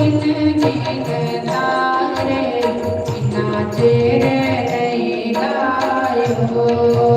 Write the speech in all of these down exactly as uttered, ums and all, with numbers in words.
नींद तारे, इन्ना चिर नहीं लायो। बोलो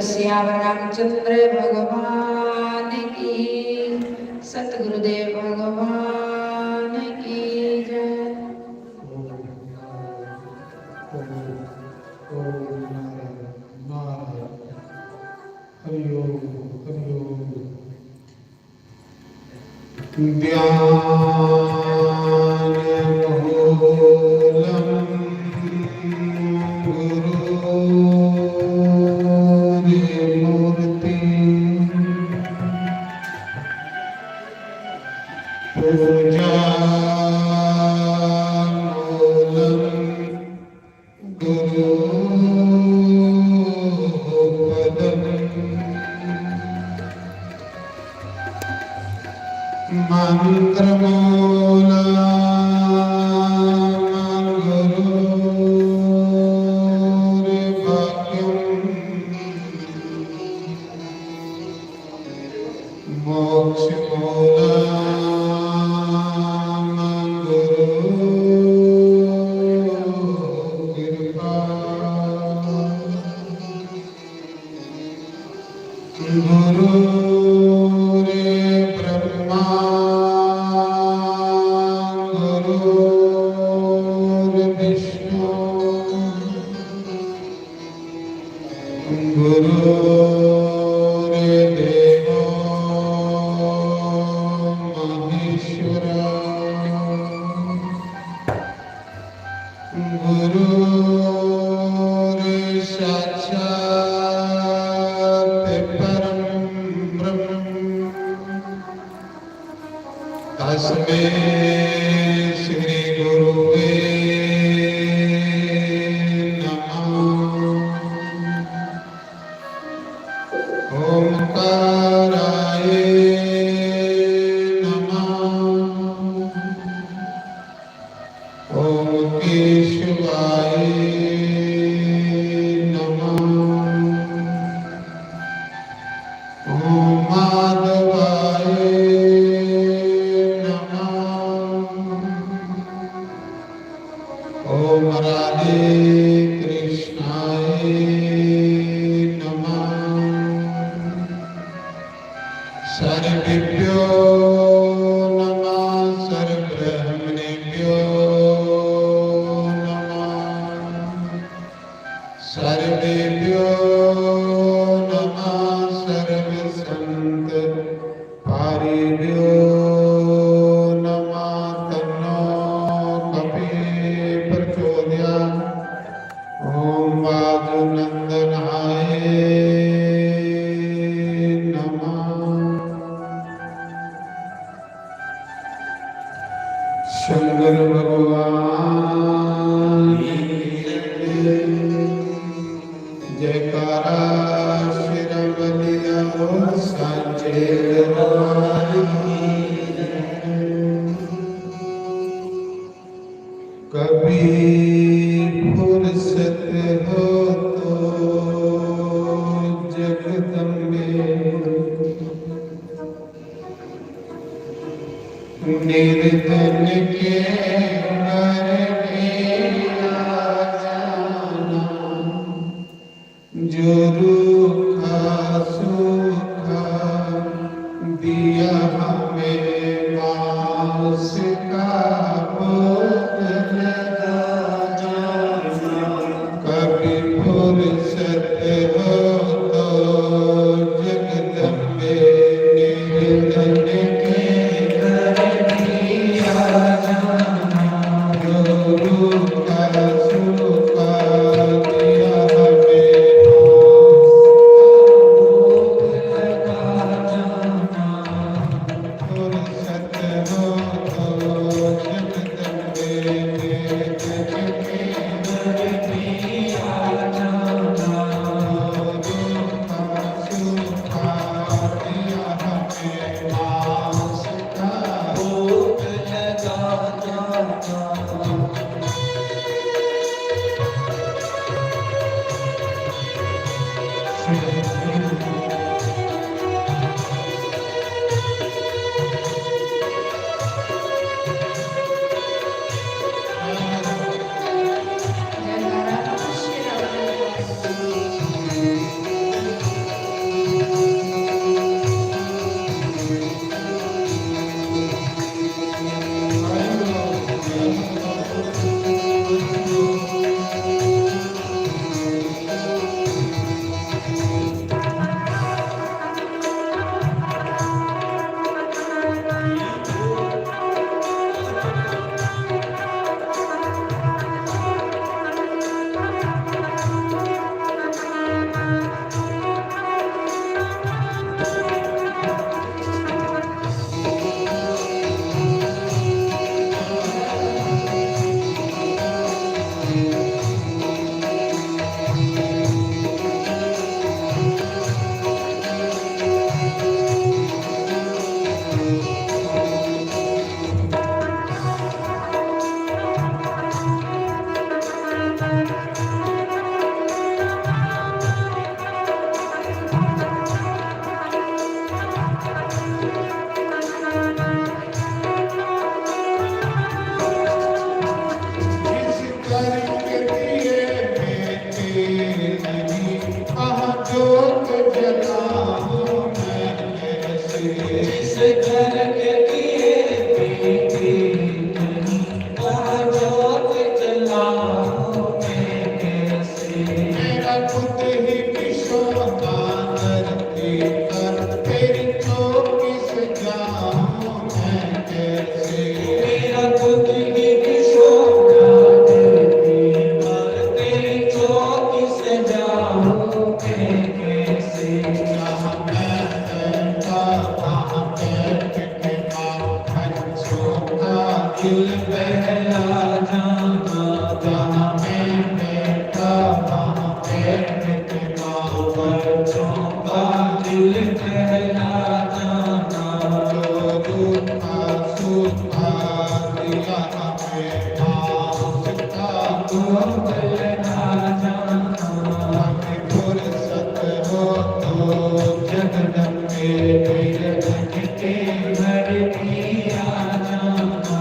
सियावर रामचंद्र भगवान की, सतगुरुदेव भगवान की जय। ओम नारायण, नारायण, नारायण। हरि ओम, हरि ओम। ध्यानमूलं गुरोर्मूर्ति। पूजामूलं गुरोः पदम्। मन्त्रमूलं गुरोर्भाग्यम्। मोक्षमूलं गुरोः कृपा। गुरुर्ब्रह्मा गुरुर्विष्णु गुरुर्देवो महेश्वरः। गुरुर्साक्षात् परं ब्रह्म। तस्मै श्री गुरुवे नमः। ओंकाराय नमः। ओम केशवाय नमः। ओम माधवाय नमः। ओम राधे कृष्णाय नमः। सर्वेभ्यो नमः, सर्वब्रह्मणेभ्यो नमः, सर्वेभ्यो नमः, सर्वसंत पारेभ्यो नमः। तन्नो कपि प्रचोदयात्। ओम वायुनंदनाय नमः। शंकर भगवान की जय। जयकारा श्री राम जी दा बोल, सांचे दरबार की जय। कभी फुर्सत हो तो जगदम्बे, निर्धन के घर में आ जाना। जो रूखा सूखा दिया हमें बांस का भोग लगा जाना। कभी फुर्सत हो तो जगदम्बे, निर्धन के घर भी आ जाना। जिस घर के दिए में तेल नहीं, वहाँ जोत जलाऊं मैं कैसे? जिस घर के दिए में तेल नहीं, वहाँ जोत जलाऊं मैं कैसे? मेरा खुद ही विष तोबा करती कर, तेरी चौकी से जाऊं मैं कैसे? मेरा खुद ही विछोड़ा करती कर, तेरी चौकी से जाऊं मैं कैसे? जहाँ मैं बैठा, वहाँ बैठ के माँ बच्चों का दिल बहला जाना। जहाँ मैं बैठा, वहाँ बैठ के माँ बच्चों का दिल बहला जाना। जो रूठा सूखा दिया हमें माँ, उसका तो बहला जाना। फुर्सत हो तो जगदम्बे मेरे मन के घर भी आ जाना।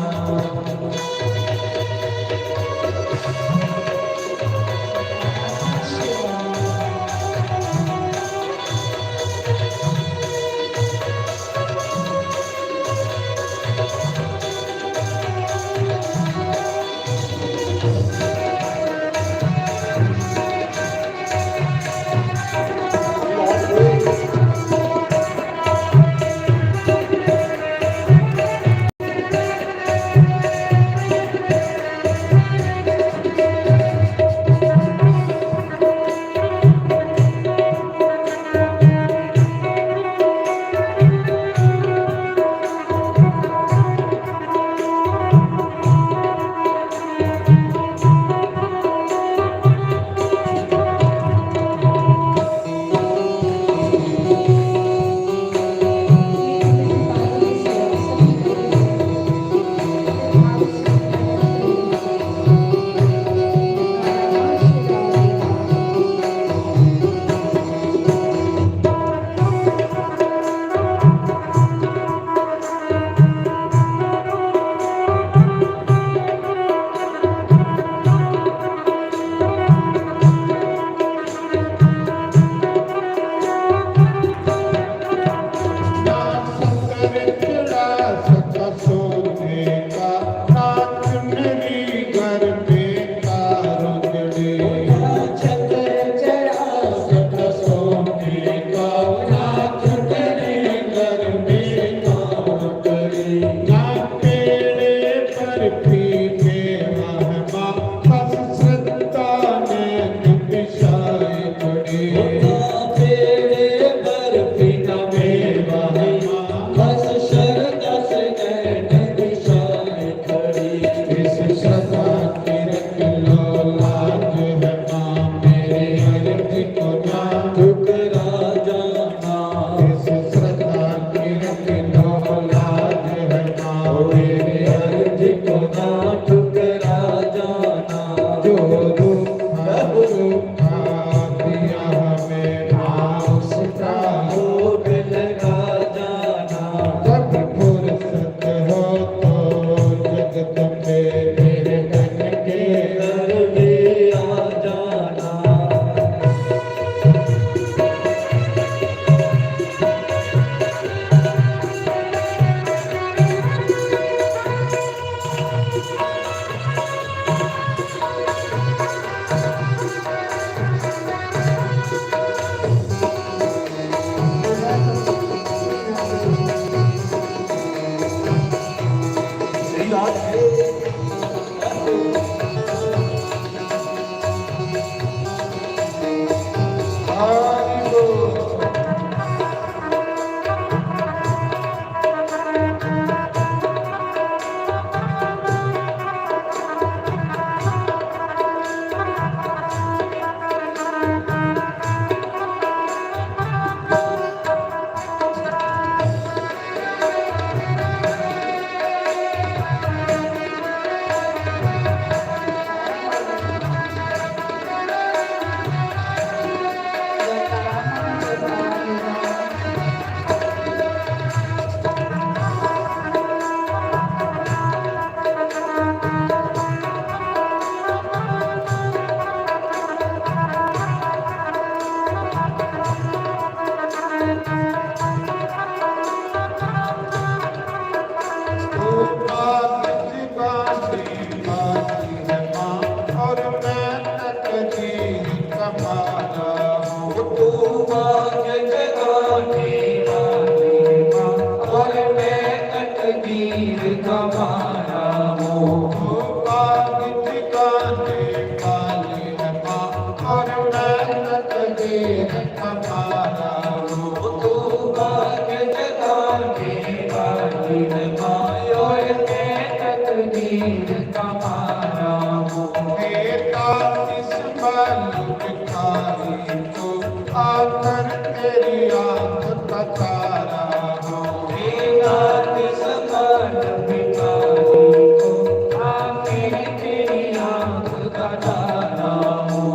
तकदीर का मारा हो, तू बाग जगाने वाली मायो, ये तकदीर का मारा हो। बेटा इस मालूम भिखारी को, आखिर तेरी आंख का तारा हो। बेटा इस मालूम भिखारी को, आखिर तेरी आंख का तारा हो।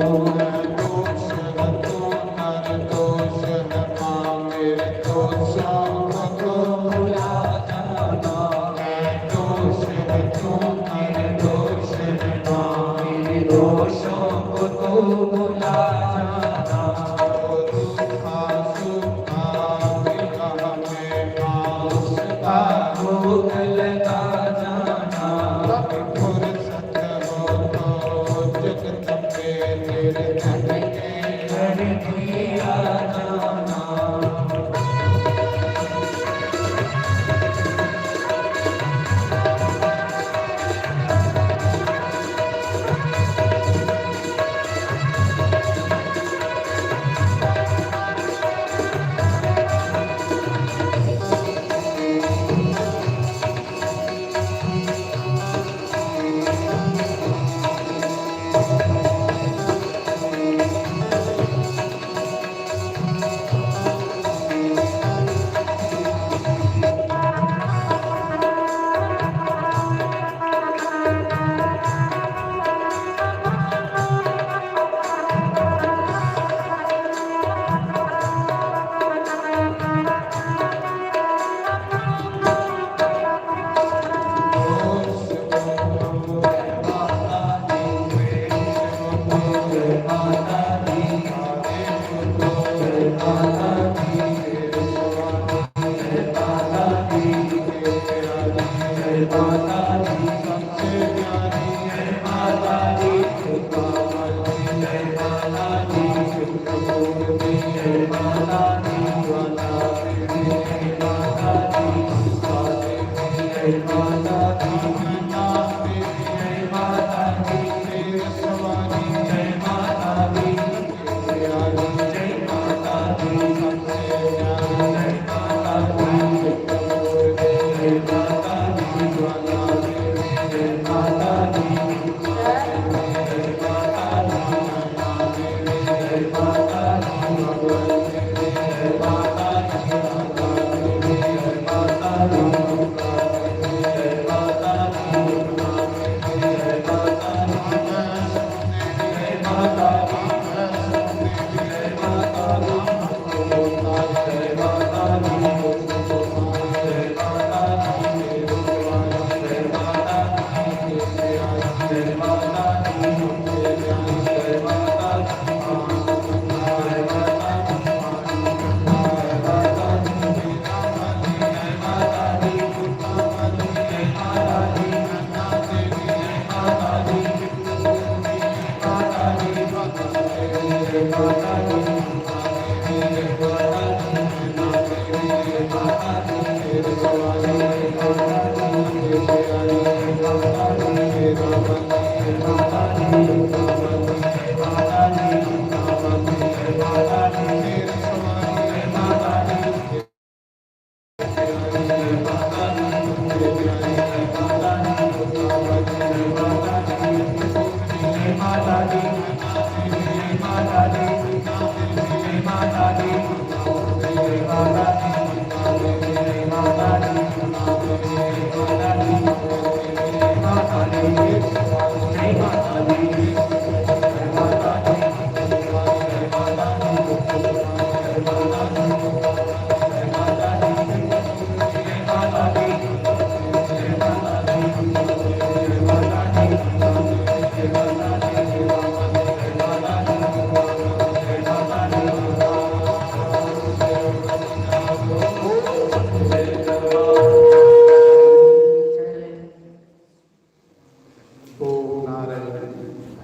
ओम नारायण।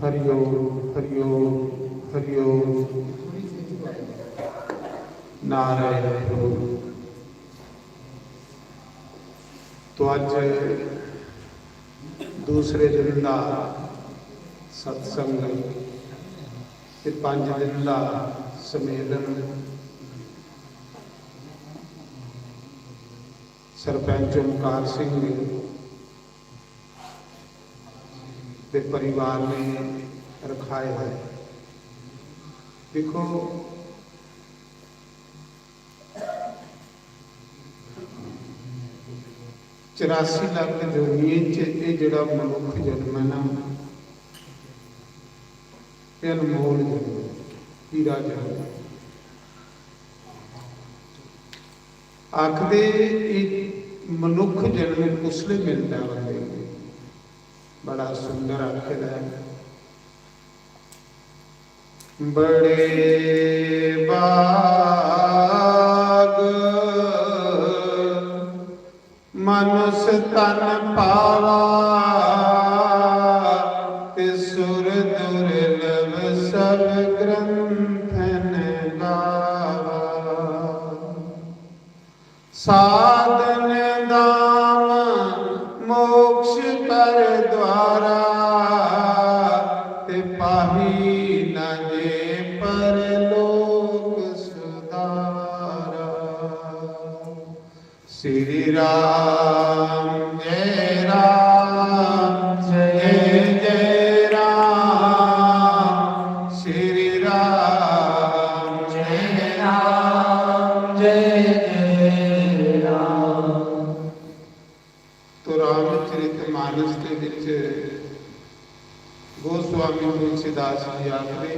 हरि ओम, हरि ओम, हरि ओम। नारायण प्रभु। तो अज दूसरे दिन का सत्संग ते पंज दिन दा सम्मेलन सरपंच ओमकार सिंह दे परिवार ने रखाए है। दिक्खो, चरासी लक्ख जोनियें च एह् जेह्ड़ा मनुक्ख जन्म ऐ ना, एह् अनमोल जन्म ऐ, हीरा जन्म ऐ। आखदे, एह् मनुक्ख जन्म कुसलै मिलदा बंदे गी? बड़ा सुंदर आखे दा ऐ। बड़े भाग मनुष्य तन पावा, ते सुर दुर्लभ सब ग्रंथन गावा। साधन धाम मोक्ष कर द्वारा, ते पाही न जे परलोक सुधारा। श्री राम जय राम जय जय राम, श्री राम जय राम जय जय राम। तो रामचरित मानस के विच गोस्वामी तुलसीदास जी आखदे,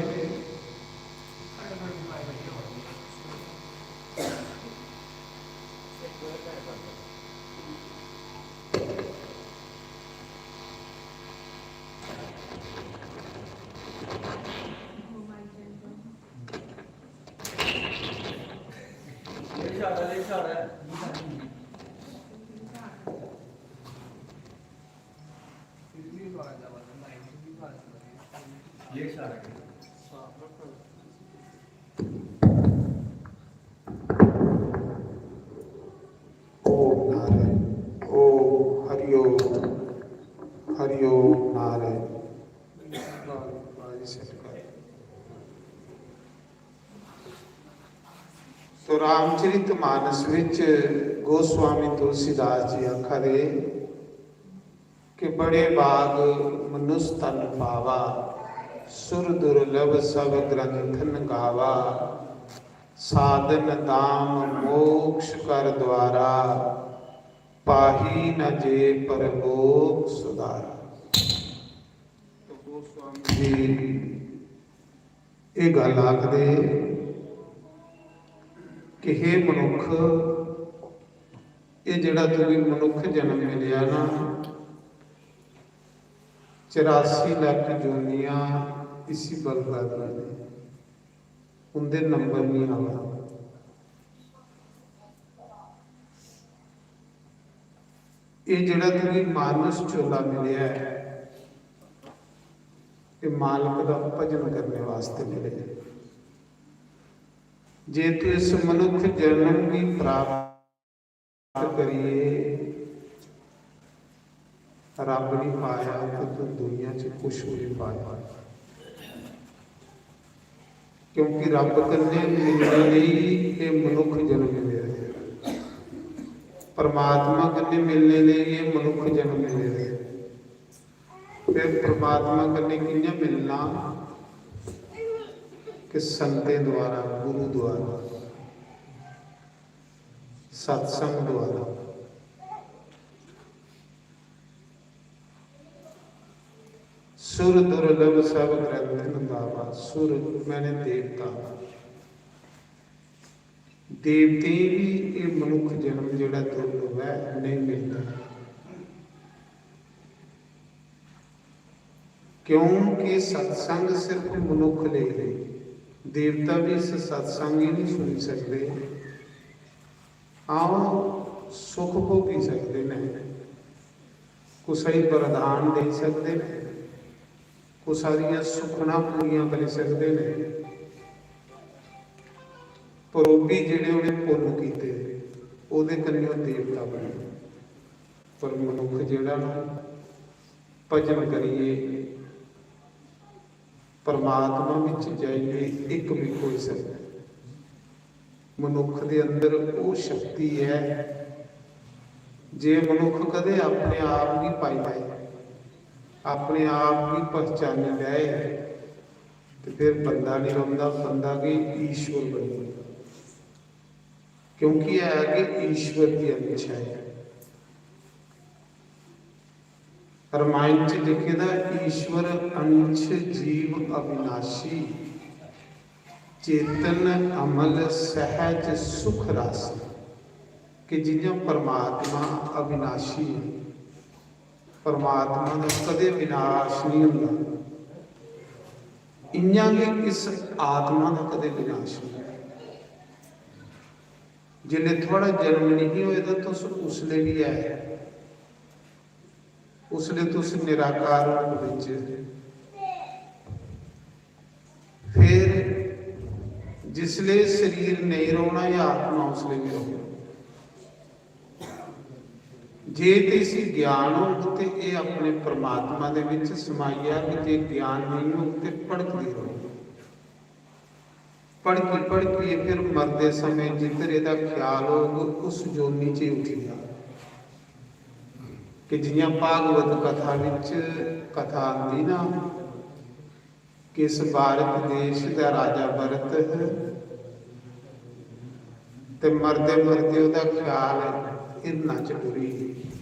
ओम नारायण, ओम हरि ओम, हरि ओम नारायण। तो रामचरित मानस विच गोस्वामी तुलसीदास जी आखा दे कि बड़े भाग मनुष्य तन पावा, सुर दुर्लभ सब ग्रंथन गावा, साधन धाम मोक्ष कर द्वारा, पाही न जे परलोक सुधारा। तो गोस्वामी जी एह् गल्ल आखदे कि हे मनुक्ख, एह् जेह्ड़ा तुगी मनुक्ख जन्म मिलेआ ना, चरासी लक्ख जोनियां इसी बलगा दियां ने, उं'दे नंबर निं आवा दे। एह् जेह्ड़ा तुगी मानुष चोला मिलेआ ऐ, एह् मालक दा भजन करने वास्ते मिलेआ। जे तू इस मनुख जन्म गी प्राप्त करियै रब नहीं पाया, तो तू दुनिया च कुछ भी नहीं पाया। क्योंकि रब कन्नै मिलने लेई एह् मनुख जन्म मिले दे, परमात्मा कन्नै मिलने लेई एह् मनुख जन्म मिले दे। फिर परमात्मा कन्नै कि'यां मिलना? कि संतें द्वारा, गुरु द्वारा, सत्संग द्वारा। सुर दुर्लभ सब ग्रंथन गावा, सुर मैंने देवता, देवतें गी एह् मनुख जन्म जेह्ड़ा दुर्लभ ऐ, नेईं मिलदा। क्योंकि सत्संग सिर्फ मनुख लेई नेईं, देवता भी इस सत्संग गी नहीं सुनी सकते। आओ, सुख भोगी सकते न, कुसै गी वरदान देई सकते न, कुसै दियां सुखना पूरियां करी सकते न। पर ओह् बी जेह्ड़े उ'नें पुन्न कीते, ओह्दे कन्नै ओह् देवता बने। पर मनुख जेह्ड़ा ना, भजन करियै परमात्मा बिच जाइयै इक बी होई सकदा ऐ। मनुक्ख दे अंदर ओह् शक्ति ऐ जे मनुक्ख कदें अपने आप गी पाई लै, अपने आप गी पहचानी लै, ते फिर बंदा निं रौंह्दा, बंदा गै ईश्वर बनी जंदा, क्योंकि है गै ईश्वर दी अंश ऐ। रामायण च लिखे दा, "ईश्वर अंश जीव अविनाशी, चेतन अमल सहज सुख रस।" कि जि'यां परमात्मा अविनाशी ऐ, परमात्मा दा कदें विनाश नहीं होंदा, इ'यां गै इस आत्मा दा कदें विनाश नहीं होंदा। जिसलै थुआढ़ा जन्म नहीं होए दा, तुस उसलै बी ऐ, उसलै तुस निराकार रूप बिच। फिर जिसलै शरीर नेईं रौह्ना, एह् आत्मा उसलै बी रौह्ना। जे ते इसी ज्ञान होग ते एह् अपने परमात्मा दे बिच समाई जाग, जे ज्ञान नेईं होग ते भड़कदी रौह्ग। भड़की भड़कियै फिर मरदे समें जिद्धर एह्दा ख्याल होग, उस जोनी च ही उठी जाग। कि जि'यां भागवत कथा बिच कथा आंदी ना, कि इस भारत देश दा राजा भरत है ते मरदे मरदे ओह्दा ख्याल हिरना च टुरी गेआ,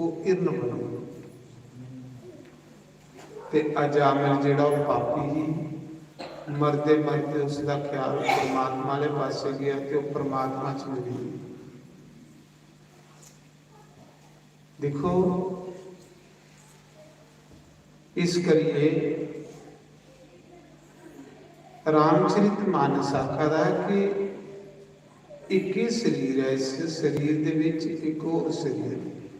ओह् हिरन बनी गेआ। ते अजामिल जेह्ड़ा ओह् पापी ही, मरदे मरदे उसदा ख्याल परमात्मा आह्ले पासै गेआ ते ओह् परमात्मा च मिली गेआ। दिक्खो, इस करियै रामचरित मानस आखा दा ऐ कि इक ही शरीर ऐ, इस शरीर दे बिच इक होर शरीर,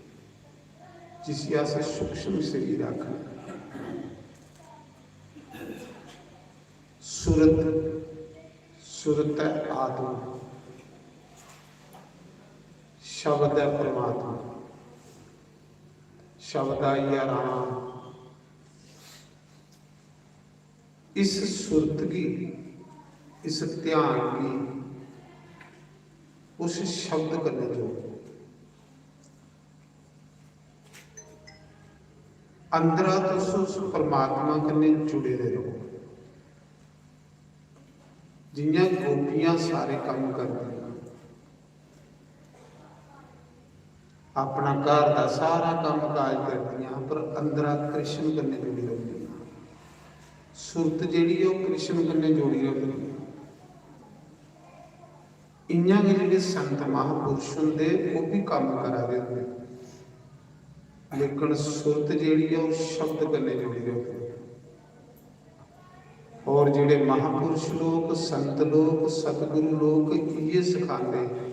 जिसी अस सूक्ष्म शरीर आखने। सुरत, सुरत ऐ आत्मा, शब्द ऐ परमात्मा, शब्द आई गेआ राम। इस सुरत गी, इस ध्यान गी उस शब्द कन्नै जोड़ो। अंदरा तुस उस परमात्मा कन्नै जुड़े दे रहो। जि'यां गोपियां सारे कम्म करदियां, अपना घर दा सारा कम्म काज करदियां, पर अंदरा कृष्ण कन्नै जुड़ी रौंह्दियां। सुरत जेह्ड़ी ऐ, ओह् कृष्ण कन्नै जुड़ी रौंह्दी ऐ। इ'यां गै जेह्ड़े संत महापुरुष होंदे, ओह् बी कम्म करा दे होंदे, लेकिन सुरत जेह्ड़ी ऐ, ओह् शब्द कन्नै जुड़ी रौंह्दी ऐ। और जेह्ड़े महापुरुष लोक, संत लोक, सतगुरु लोक इ'यै सखांदे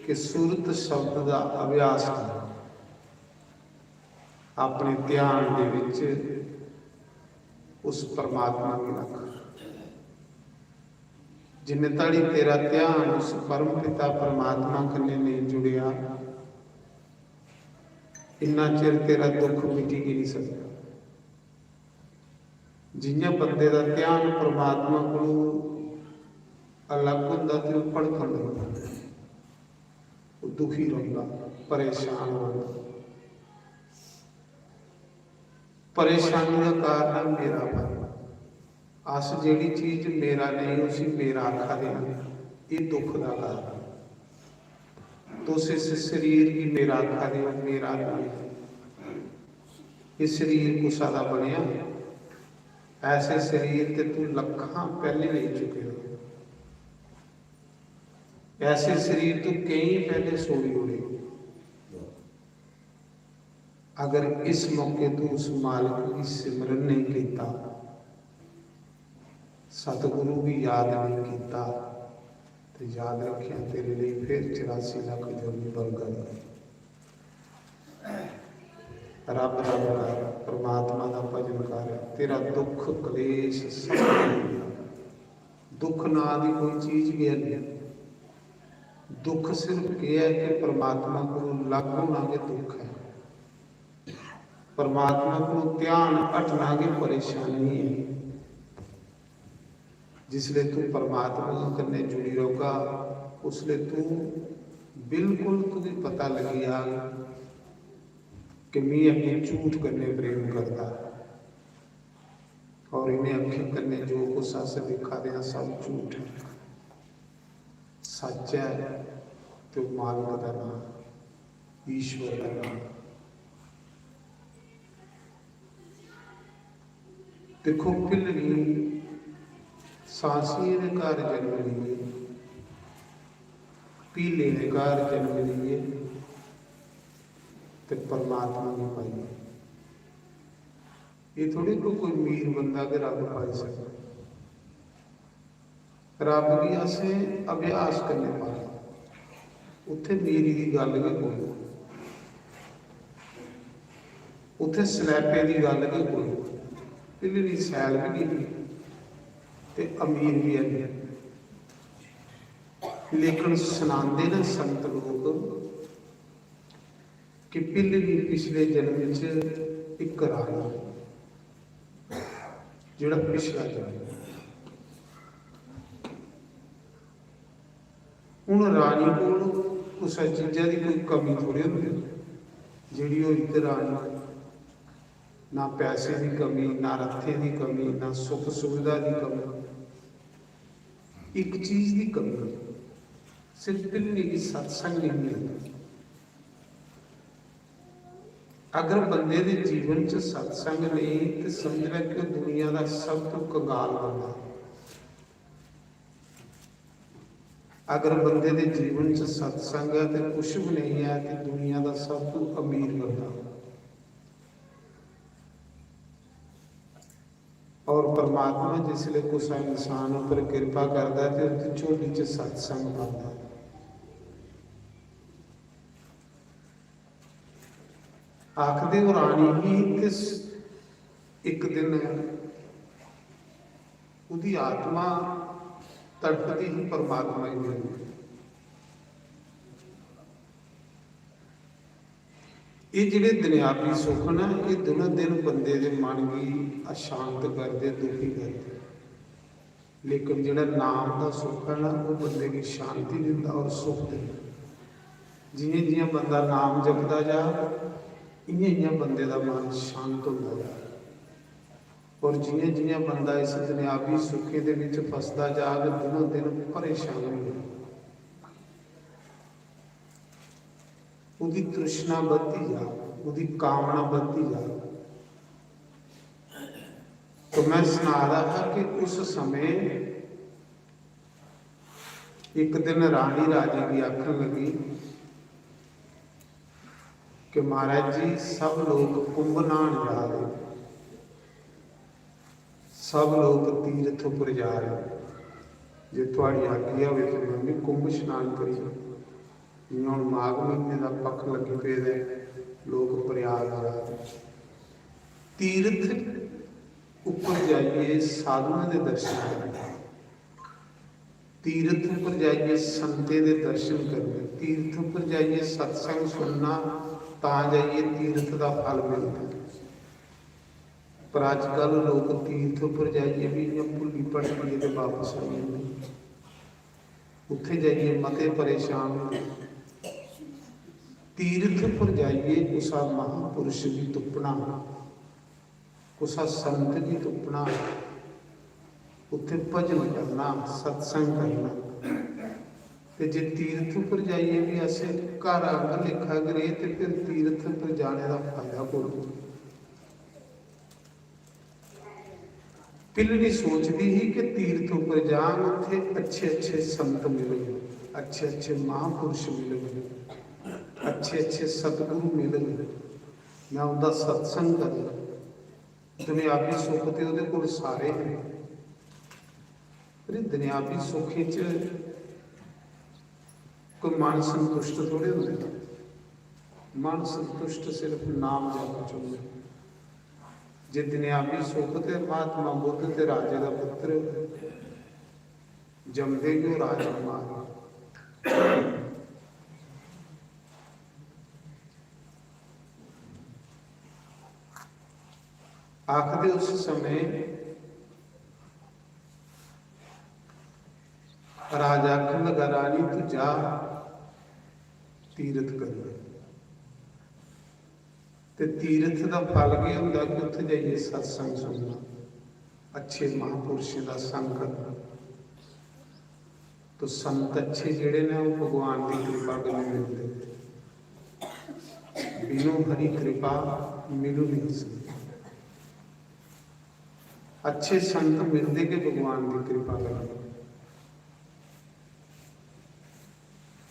कि सुरत शब्द दा अभ्यास करो, अपने ध्यान दे विच उस परमात्मा गी रख। जिन्ने धड़ी तेरा ध्यान उस परम पिता परमात्मा कन्नै नेईं जुड़ेआ, इन्ना चिर तेरा दुख मिटी गै नहीं सकदा। जि'यां बंदे दा ध्यान परमात्मा कोलू अलग होंदा ते ओह् भड़कन लगी पौंदा, ओह् दुखी रौंह्दा, परेशान रौंह्दा। परेशानी दा कारण ऐ मेरापन। अस जेह्ड़ी चीज मेरा नेईं, उसी मेरा आखा दे आं, एह् दुख दा कारण ऐ। तुस इस शरीर गी मेरा आखा दे ओ, मेरा नेईं। एह् शरीर कुसा दा बनेआ? ऐसे शरीर ते तू लक्खां पैह्ले लेई चुके दा। ऐसे शरीर तू केईं पैह्ले छोड़ी ओड़े। अगर इस मौके तू उस मालक गी सिमरन नहीं कीता, सतगुरु गी याद नहीं कीता, ते याद रखेआं, तेरे लेई फिर चरासी लक्ख जोनी बलगन। रब रब कर, परमात्मा दा भजन कर, तेरा दुख कलेश सब दूर होई जाना। दुख नां दी कोई चीज गै नहीं। दुख सिर्फ एह् ऐ कि परमात्मा कोलू अलग होना गै दुख ऐ। परमात्मा कोलू ध्यान हटना गै परेशानी ऐ। जिसले तू परमात्मा कन्नै जुड़ी रौहगा, उसले तू बिल्कुल, तुगी पता लगी जाग कि मी अग्गें झूठ कन्नै प्रेम करदा, और इ'नें अक्खें कन्नै जो कुछ अस दिक्खा दे आं, सब झूठ ऐ। सच ऐ ते ओह् मालक दा नांऽ, ईश्वर दा नांऽ। दिक्खो, भिल्लनी सांसियें दे घर जन्म लेइयै, भीलें दे घर जन्म लेइयै ते परमात्मा गी पाइयै। एह् थोड़ी कोई, कोई मीर बंदा गै रब पाई सकदा। रब गी असें अभ्यास कन्नै पाना। उत्थै मीरी दी गल्ल गै कोई, उत्थै सलैपे दी गल्ल गै कोई। भिल्लनी सैल बी निं ही ते अमीर बी है निं। लेकिन सनांदे न संत लोक कि भिल्लनी पिछले जन्म च इक रानी, जेह्ड़ा पिछला जन्म। हून रानी कोल कुसै चीजा दी कोई कमी थोड़ी होंदी, जेह्ड़ी होई ते रानी। ना पैसे दी कमी, ना रथें दी कमी, ना सुख सुविधा दी कमी। इक चीज दी कमी, सिर्फ भिल्लनी गी सत्संग नेईं मिलदा। अगर बंदे दे जीवन च सत्संग नेईं, ते समझ लै कि ओह् दुनिया दा सब तों कंगाल बंदा ऐ। अगर बंदे दे जीवन च सत्संग ऐ ते कुछ बी नेईं ऐ, ते दुनिया दा सब तों अमीर बंदा। और परमात्मा जिसले कुसै इंसान उप्पर किरपा करदा ऐ ते उसदी झोली च सत्संग पांदा ऐ। आखदे ओह् रानी ही ते स-, इक दिन ओह्दी आत्मा तड़फदी ही परमात्मा गी मिलने। एह् जेह्ड़े दुनियावी सुख न, एह् दिनों दिन बंदे दे मन गी अशांत करदे, दुखी करदे। लेकिन जेह्ड़ा नाम दा सुख ऐ ना, ओह् बंदे गी शांति दिंदा और सुख दिंदा। जि'यां जि'यां बंदा नाम जपदा जा, इ'यां इ'यां बंदे दा मन शांत होंदा जा। और जि'यां जि'यां बंदा इस दुनियावी सुखें दे विच फसदा जाग, दिनों दिन परेशान होंदा। ओह्दी तृष्णा बधदी जा, ओह्दी कामना बधदी जा। तो मैं सना रहा था कि उस समय इक दिन रानी राजे गी आखन लगी कि महाराज जी, सब लोग कुंभ नहान जा रहे, सब लोग तीर्थ उप्पर जा रहे, जे थुआड़ी आज्ञा होवे तो मैं भी कुंभ स्नान करी जां। जियां हुन माघ महीने दा पक्ख लग्गी पेदा ऐ, लोक प्रयाग जा दे। तीर्थ उप्पर जाइयै साधुएं दे दर्शन करने, तीर्थ उप्पर जाइयै संतें दे दर्शन करने, तीर्थ उप्पर जाइयै सत्संग सुनना, तां जाइयै तीर्थ दा फल मिलदा। पर अजकल लोक तीर्थ उप्पर जाइयै बी इ'यां भुल्ली भटकियै ते बापस आई जंदे। उत्थै जाइयै मते परेशान होंदे। तीर्थ उप्पर जाइयै कुसै महापुरुष गी तुप्पना, कुसै संत गी तुप्पना, उत्थै भजन करना, सत्संग करना। ते जे तीर्थ उप्पर जाइयै बी अस घर आंगर लेखा गै रेह्, ते फिर तीर्थ उप्पर जाने दा फायदा कोई? भिल्लनी सोचदी ही कि तीर्थ उप्पर जांग, उत्थै अच्छे अच्छे संत मिलग, अच्छे अच्छे महापुरुष मिलग, अच्छे अच्छे सतगुरु मिलग, मैं उं'दा सत्संग करग। दुनियावी सुख ते ओह्दे कोल सारे न, पर एह् दुनियावी सुखें च कोई मन संतुष्ट थोड़े होंदे। मन संतुष्ट सिर्फ नाम जप च होंदे। जे दुनियावी सुख ते महात्मा बुद्ध ते राजे दा पुत्र जमदे गै ओह् राजकुमार। आखदे उस समय राजा आखन लगा, "रानी, तू जा तीरथ कर।" ते तीरथ दा फल केह् होंदा कि उत्थै जाइयै सत्संग सुनना, अच्छे महापुरुषें दा संग करना। तो संत अच्छे जेह्ड़े ने, ओह् भगवान दी कृपा कन्नै मिलदे। बिनु हरि कृपा मिलु नहीं संत। अच्छे संत मिलदे गै भगवान दी कृपा कन्नै।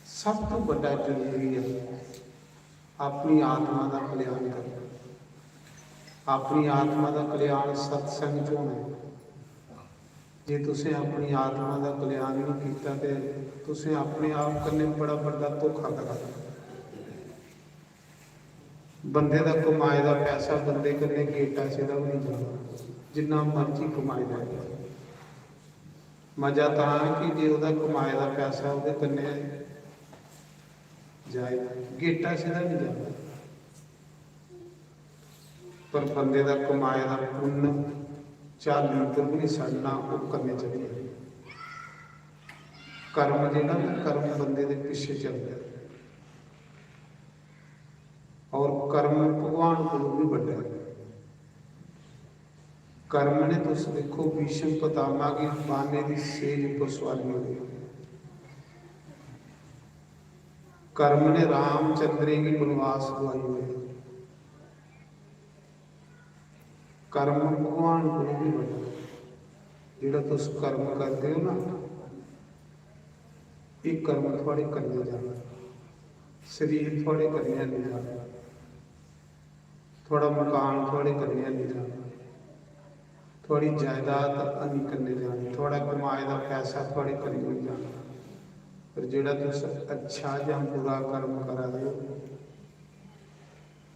सब तो बड़ा जरूरी है अपनी आत्मा का कल्याण करना। अपनी आत्मा का कल्याण सत्संग च होना है। जे तुसें अपनी आत्मा का कल्याण नहीं किया तो तुसें अपने आप कन्नै बड़ा बड़ा धोखा करा। बंदे दा कमाए दा पैसा बंदे कन्नै गेटा सिरा भी नहीं जाना, जिन्ना मर्जी कमाई लै। मजा तां है कि जे ओह्दा कमाए दा पैसा ओह्दे कन्नै जाए, गेटा सिरा नहीं जाना। पर बंदे दा कमाए दा पुन्न झाली उप्पर भी नहीं सड़ना, ओह् कन्नै चली जाना। कर्म जेह्ड़ा ना, कर्म बंदे दे पिच्छे चलदा ऐ। और कर्म भगवान कोलों भी बड्डा है। कर्म ने, तुस देखो, भीष्म पितामह गी बाणे दी सेज उप्पर सुआली ओड़े। कर्म ने रामचंद्रे गी बनवास दुआई ओड़े। कर्म भगवान कोलों भी बड्डा। जेह्ड़ा तुस कर्म करदे हो ना, एह् कर्म थुआढ़े कन्नै जाना, शरीर थुआढ़े कन्नै हैनी जाना, थुआढ़ा मकान थुआढ़े कन्नै हैनी जाना, थुआढ़ी जायदाद हैनी कन्नै जानी, थुआढ़ा कमाए दा पैसा थुआढ़े कन्नै निं जाना। पर जेह्ड़ा तुस अच्छा जां बुरा कर्म करा दे ओ,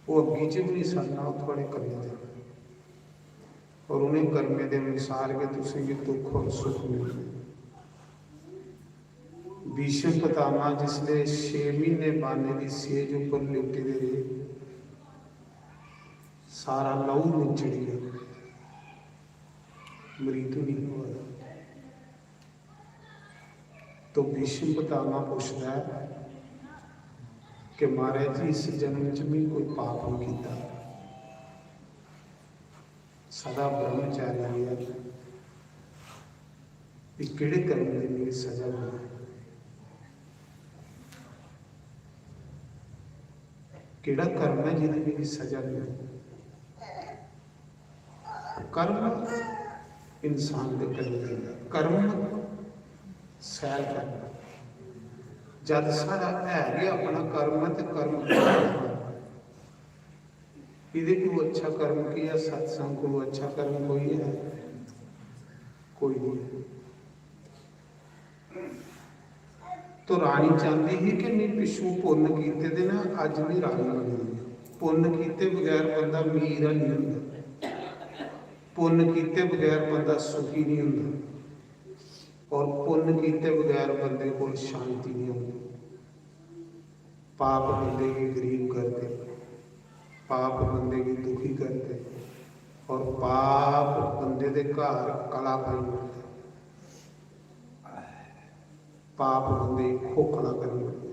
ओह् अग्गी च बी निं सड़ना, ओह् थुआढ़े कन्नै जाना। और उ'नें कर्में दे अनुसार गै तुसें गी दुख और सुख मिलना। भीष्म पितामह जिसलै छे म्हीने बाणे दी सेज उप्पर लेटे दे रेह्, सारा लहू निचड़ी गेआ, मृत्यु नहीं होआ। तो भीष्म पितामह पूछदा है कि महाराज जी, इस जन्म च मैं कोई पाप नहीं किया, सदा ब्रह्मचारी है, ये केड़े कर्म दी मेरी सजा मिली? केड़ा कर्म है जिदी मेरी सजा मिली? कर्म इंसान दे कन्नै जंदा। कर्म सैल करना। जद साढ़ा है गै अपना कर्म ऐ ते कर्म करना। एह्दे कोलू अच्छा कर्म केह् ऐ? सत्संग कोलू अच्छा कर्म कोई है? कोई नहीं। तो रानी चांहदी ही कि मैं पिछू पुन्न कीते दे ना, अज मैं रानी बनी दी। पुन्न कीते बगैर बंदा मीर नहीं होंदा, पुन्न कीते बगैर बंदा सुखी नहीं होंदा, और पुन्न कीते बगैर बंदे को शांति नहीं होंदी। पाप बंदे गी गरीब करदे, पाप बंदे गी दुखी करदे, और पाप बंदे दे घर कला पाई ओड़दे। पाप बंदे गी खोखला करी ओड़दे,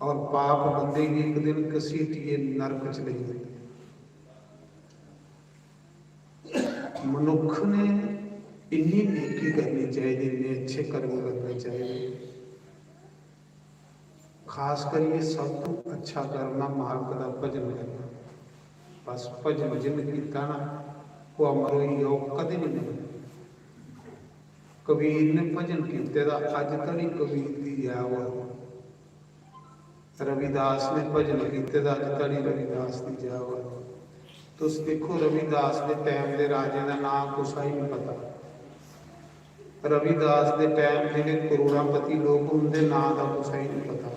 और पाप बंदे गी एक दिन घसीटिए नरक च लेई जंदे। मनुख ने इन्नी नेकी करनी चाहिए, इन्ने अच्छे कर्म करने चाहिए। खास करिए सब तो अच्छा कर्म है मालक का भजन करना। बस भजन जिन किया ना, वो अमर हो गया, वो कदे नहीं मरना। कबीर ने भजन किते दा अज तड़ी कबीर दी जय होआ। रविदास ने भजन किते दा अज तड़ी रविदास दी जय होआ। तुस देखो, रविदास दे टाइम दे राजे दा नां कुसा ही नहीं पता। रविदास दे टाइम जेह्ड़े करोड़ांपति लोक, उंदे नां दा कुसा ही नहीं पता,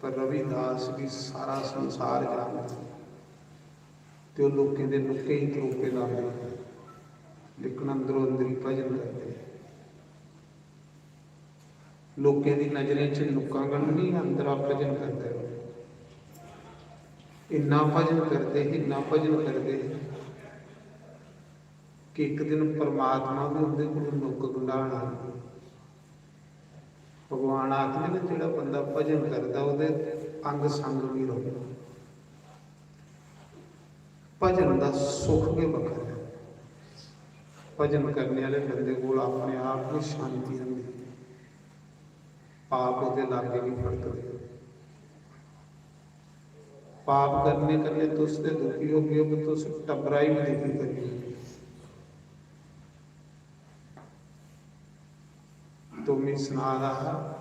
पर रविदास गी सारा संसार जानदा। ते ओह् लोकें दे नुक्के ही त्रोपे लांदे, लेकिन अंदरों अंदरी भजन करदे। लोकें दी नजरें च नुक्कां गन नहीं, अंदरा भजन करदे रौह्ने। इन्ना भजन करदे हे, इन्ना भजन करदे हे इक दिन परमात्मा बी उं'दे कोल नुक्क गंढान आई। भगवान आखदे न, जेह्ड़ा बंदा भजन करदा, ओह्दे अंग संग बी रौंह्दा। भजन दा सुख गै बक्खरा ऐ। भजन करने आह्ले बंदे कोल अपने आप गै शांति रौंह्दी, पाप ओह्दे लागै निं फड़कदे। पाप करने कन्नै तुस ते दुखी होगे, पर तुस टब्बरा गी बी दुखी करी ओड़गे। तो में सना दा हा,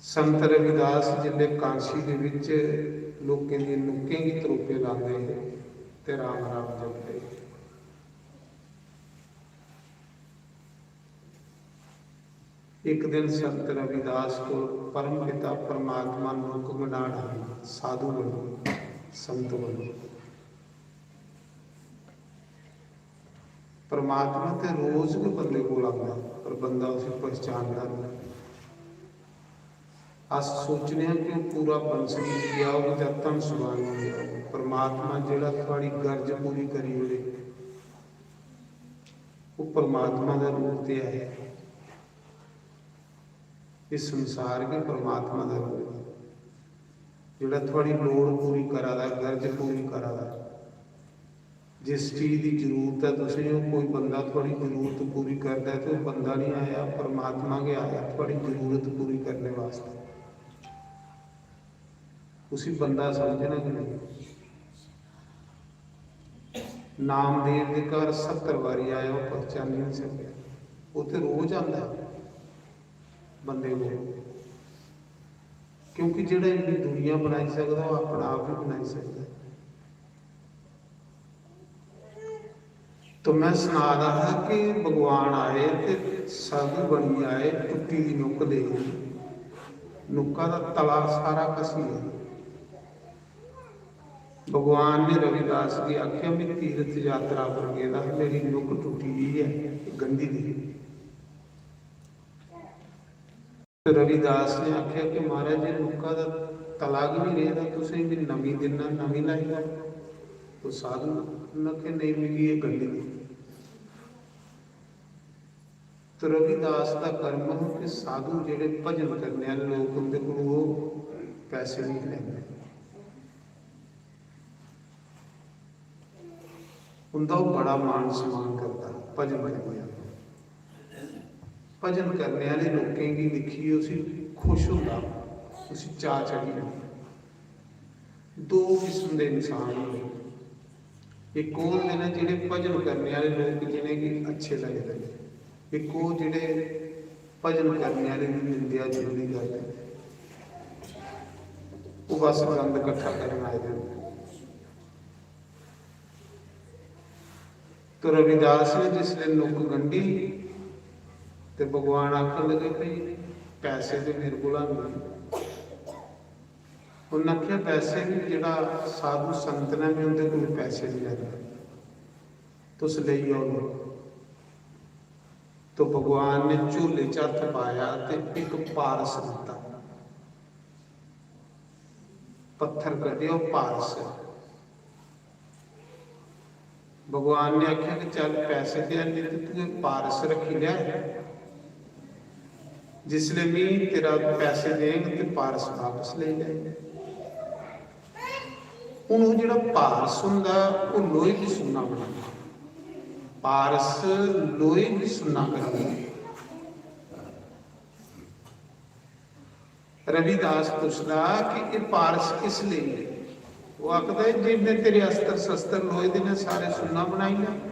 संत रविदास जिसलै कांशी दे बिच लोकें दी नुक्कें गी त्रोपे लांदे हे ते राम राम जपदे हे। इक दिन संत रविदास को परम पिता परमात्मा नुक्क गंढान आई, साधु बनो, संत बनो। परमात्मा ते रोज गै बंदे कोल आंदा, पर बंदा उसी पहचानदा नहीं। अस सोचने आं कि ओह् पूरा बंसरी लेई आओ जां धन सुरानी लेई आओ। परमात्मा जेह्ड़ा थुआढ़ी गरज पूरी करी ओड़े, ओह् परमात्मा दा रूप ते ऐ। इस संसार गै परमात्मा दा रूप ऐ, जेह्ड़ा थुआढ़ी लोड़ पूरी करा दा, गरज पूरी करा दा। जिस चीज दी जरूरत ऐ तुसें, ओह् कोई बंदा थुआढ़ी जरूरत पूरी करदा ऐ, ते ओह् बंदा निं आया, परमात्मा गै आया थुआढ़ी जरूरत पूरी करने वास्तै। उसी बंदा समझना गै नेईं। नामदेव दे घर सत्तर बारी आया, ओह् पहचानी निं सकेआ। ओह् ते रोज आंदा ऐ बंदे कोल, क्योंकि जेह्ड़ा इन्नी दुनिया बनाई सकदा, ओह् अपना आप बी बनाई सकदा ऐ। तो में सना दा हा कि भगवान आए ते साधु बनियै आए, टुट्टी दी नुक्क लेई, नुक्का दा तला सारा घसी गेआ। भगवान ने रविदास गी आखेआ, "में तीर्थ यात्रा पर गेदा हा, मेरी नुक्क टुट्टी दी ऐ, गंढी दी।" ते रविदास ने आखेआ कि, "महाराज, जे नुक्का दा तला गै निं रेह्दा, तुसें गी नमीं दिन्ना, नमीं लाई लैओ।" तो साधु ने आखेआ, "नेईं, मिगी एह् गंढी दी।" तो रविदास दा कर्म हा कि साधु जेह्ड़े भजन करने आह्ले लोक, उं'दे कोल ओह् पैसे निं लैंदे। उं'दा ओह् बड़ा मान सम्मान करदा हा भजन करने आह्ले। भजन करने आह्ले लोकें गी दिक्खियै उसी खुश होंदा, उसी चाऽ चढ़ी जंदा। दो किस्म दे इंसान होंदे। इक ओह् होंदे न जेह्ड़े भजन करने आह्ले लोक जि'नेंगी अच्छे लगदे न, इक ओह् जेह्ड़े भजन करने आह्ले दी निंदेआ चुगली करदे न। ओह् बस गंद कट्ठा करन आए दे होंदे। तो रविदास ने जिसलै नुक्क गंढी ते भगवान आखन लगे, "भाई, पैसे ते मेरे कोल हैन।" उन्नै आखेआ, "पैसे बी, जेह्ड़ा साधु संत ने, में उं'दे कोल पैसे निं लैंदा, तुस लेई आओ।" तो भगवान ने झोले च हत्थ पाया ते इक पारस दित्ता। पत्थर कड्ढेआ, ओह् पारस। भगवान ने आखेआ कि चल, पैसे ते हैनी, ते तूं एह् पारस रक्खी लै। जिसलै में तेरा पैसे देंग ते पारस बापस लेई लै। हून ओह् जेह्ड़ा पारस होंदा, ओह् लोहे दी सुन्ना बनांदा। पारस लोहे दी सुन्ना करी ओड़दा। रविदास पुछदा कि एह् पारस किस लेई ऐ? ओह् आखदा, "जे में तेरे अस्त्र शस्त्र लोहे दे ने, सारे सुन्ना बनाई लै,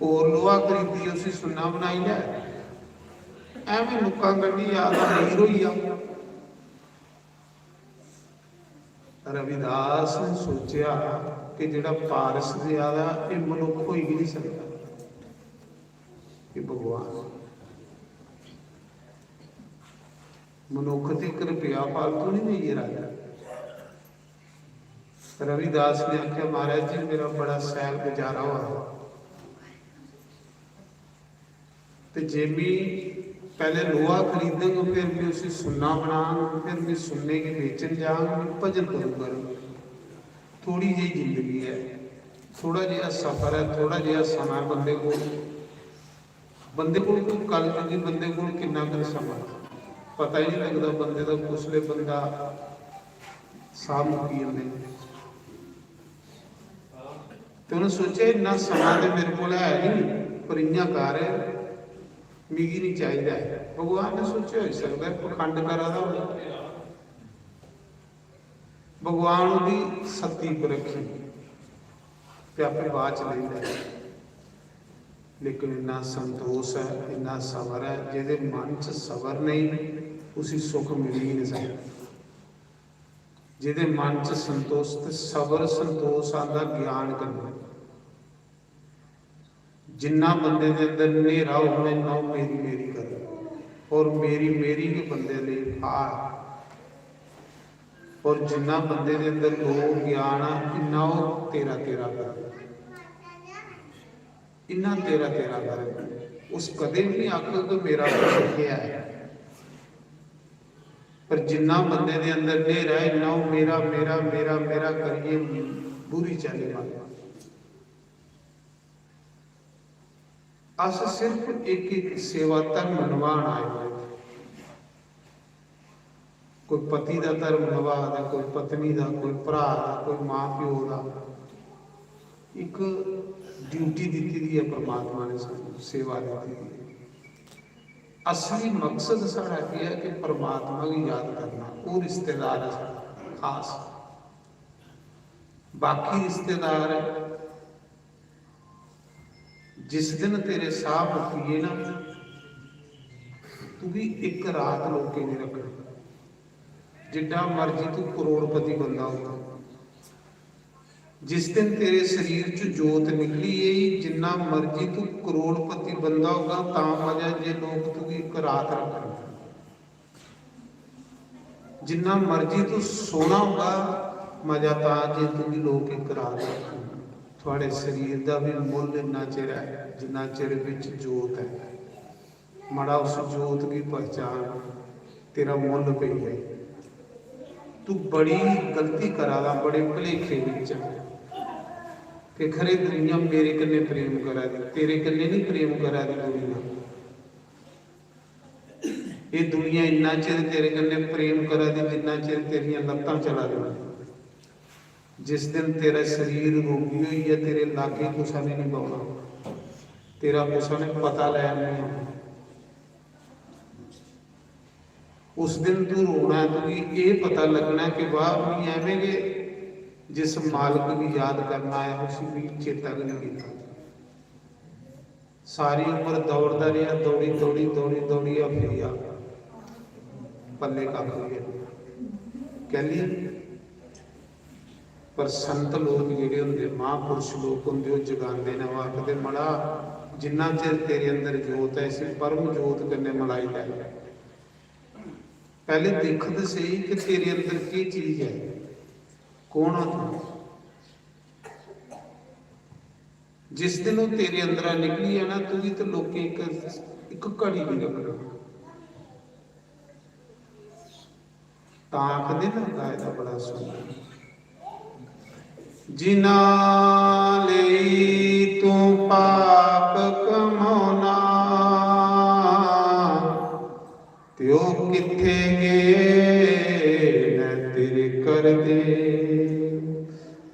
होर लोहा खरीदियै उसी सुन्ना बनाई लै, ऐवें नुक्कां गंढी जा दा, अमीर होई जा।" रविदास ने सोचेआ कि जेह्ड़ा पारस देआ दा, एह् मनुक्ख होई गै निं सकदा, एह् भगवान। मनुक्ख ते इक रपेआ फालतू निं देइयै राजी। रविदास ने आखेआ, "महाराज जी, मेरा बड़ा सैल गुजारा होआ दा, ते जे मी पैह्ले लोहा खरीदङ, फिर मी उसी सुन्ना बनाङ, फिर मी सुन्ने गी बेचन जाङ, मी भजन कदूं करङ?" थोड़ी जेही जिंदगी ऐ, थोड़ा जेहा सफर ऐ, थोड़ा जेहा समां ऐ बंदे कोल। बंदे कोल कोई कलयुगी बंदे कोल किन्ना कर समां, पता ही नहीं लगदा बंदे दा, कुसले बंदा साह मुक्की जंदे। ते उ'नें सोचेआ, "इन्ना समां ते मेरे कोल है नहीं, पर इ'यां कर, मिगी नहीं चाहिदा ऐ।" भगवान ने सोचेआ, होई सकदा ऐ पखंड करा दा होऐ। भगवान ओह्दी सत्ती पर रक्खी ते आपे बाद च लेई लै। लेकिन इन्ना संतोष ऐ, इन्ना सबर ऐ, जेह्दे मन च सबर नेईं, उसी सुख मिली ही नहीं सकदा। जेह्दे मन च संतोष ते सबर, संतोष आंदा ज्ञान कन्नै। जिन्ना बंदे दे अंदर न्हेरा होग, इन्ना ओह् मेरी मेरी करग, और मेरी मेरी गै बंदे लेई फाह ऐ। और जिन्ना बंदे दे अंदर लोभ, ज्ञान ऐ, इन्ना ओह् तेरा तेरा करग, इन्ना तेरा तेरा करग। उस कदें बी नहीं आखग कि मेरा कुछ केह् ऐ। पर जिन्ना बंदे दे अंदर न्हेरा ऐ, इन्ना ओह् मेरा मेरा मेरा मेरा करियै बुरी चाल्ली मरग। अस सिर्फ इक इक सेवा धर्म नभान आए दे। कोई पति दा धर्म नभा दा, कोई पत्नी दा, कोई भ्रा दा, कोई मां प्यो दा। इक ड्यूटी दित्ती दी ऐ परमात्मा ने सानू, सेवा दित्ती दी ऐ। असली मकसद साढ़ा केह् ऐ कि परमात्मा गी याद करना, ओह् रिश्तेदार ऐ साढ़ा खास। बाकी रिश्तेदार, जिस दिन तेरे साह मुक्की गे ना, तुगी इक रात लोकें दी रक्खनी। जिड्डा मर्जी तू करोड़पति बंदा होगा, जिस दिन तेरे शरीर च जोत निकली गेई, जिन्ना मर्जी तू करोड़पति बंदा होगा, तां मजा जे लोक तुगी इक रात रक्खन। जिन्ना मर्जी तू सोहना होगा, मजा तां जे तुगी लोक इक रात रक्खन। थुआड़े शरीर दा बी मुल्ल इन्ना चिर ऐ, जिन्ना चिर बिच जोत ऐ। मड़ा, उस जोत गी पहचान, तेरा मुल्ल पेई जाए। तू बड़ी गलती करा दा, बड़े भलेखे बिच, कि खरे दुनिया मेरे कन्नै प्रेम करा दी, तेरे कन्नै नहीं प्रेम करा दी दुनिया। एह् दुनिया इन्ना चिर तेरे कन्नै प्रेम करा दी, जिन्ना चिर तेरियां लत्तां चला दियां। जिस दिन तेरा शरीर रोगी होई गेआ, तेरे लागे कुसै ने नहीं बौह्ना, तेरा कुसै ने पता लैन नहीं औना। उस दिन तू रोना ऐ, तुगी एह् पता लगना ऐ कि वाह, मी ऐवें गै जिस मालक गी याद करना आया, उसी मी चेता गै नहीं कीता। सारी उम्र दौड़दा रेहा, दौड़ी, दौड़ी, दौड़ी, दौड़ी, हफी गेआ, पल्ले कक्ख बी है नहीं। कैली? पर संत लोक जेह्ड़े होंदे, महापुरुष लोक होंदे, ओह् जगांदे न, ओह् आखदे, "मड़ा, जिन्ना चिर तेरे अंदर जोत ऐ, इसी परम जोत कन्नै मलाई लै। पैह्ले दिक्ख ते सेही कि तेरे अंदर केह् चीज ऐ, कौन आ तूं?" जिस दिन ओह् तेरे अंदरा निकली जाना, तुगी ते लोकें इक, इक घड़ी नहीं रक्खना। तां आखदे ना, गाए दा बड़ा सुंदर, "जिन्ना लेई तूं पाप कमाना, ते ओह् कित्थे गे न तेरे करदे?"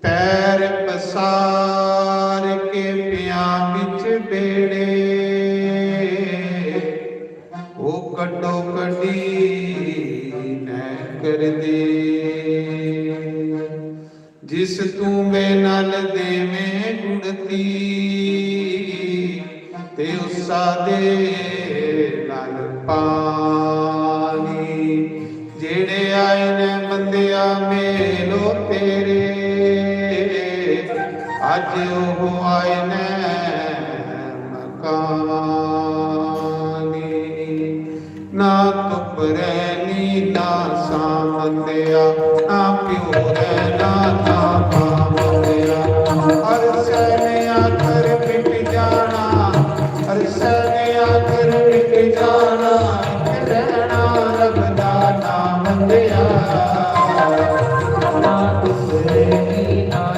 पैर पसार के पियां बिच बेड़े, ओह् कड्डो कड्डी न करदे। जिस तूं बे नल देवें गुड़ती, ते उस्सा दे नल पानी। जेड़े आए न बंदेआ मेलो तेरे, अज ओह आए न मकानी। ना तुप रैनी ना सां बंदेआ, ना प्यो रैना ना मां बंदेआ। अरसै ने आखर मिट जाना, अरसै ने आखर मिट जाना, इक रैना रब दा नां बंदेआ। ना तुप रैनी ना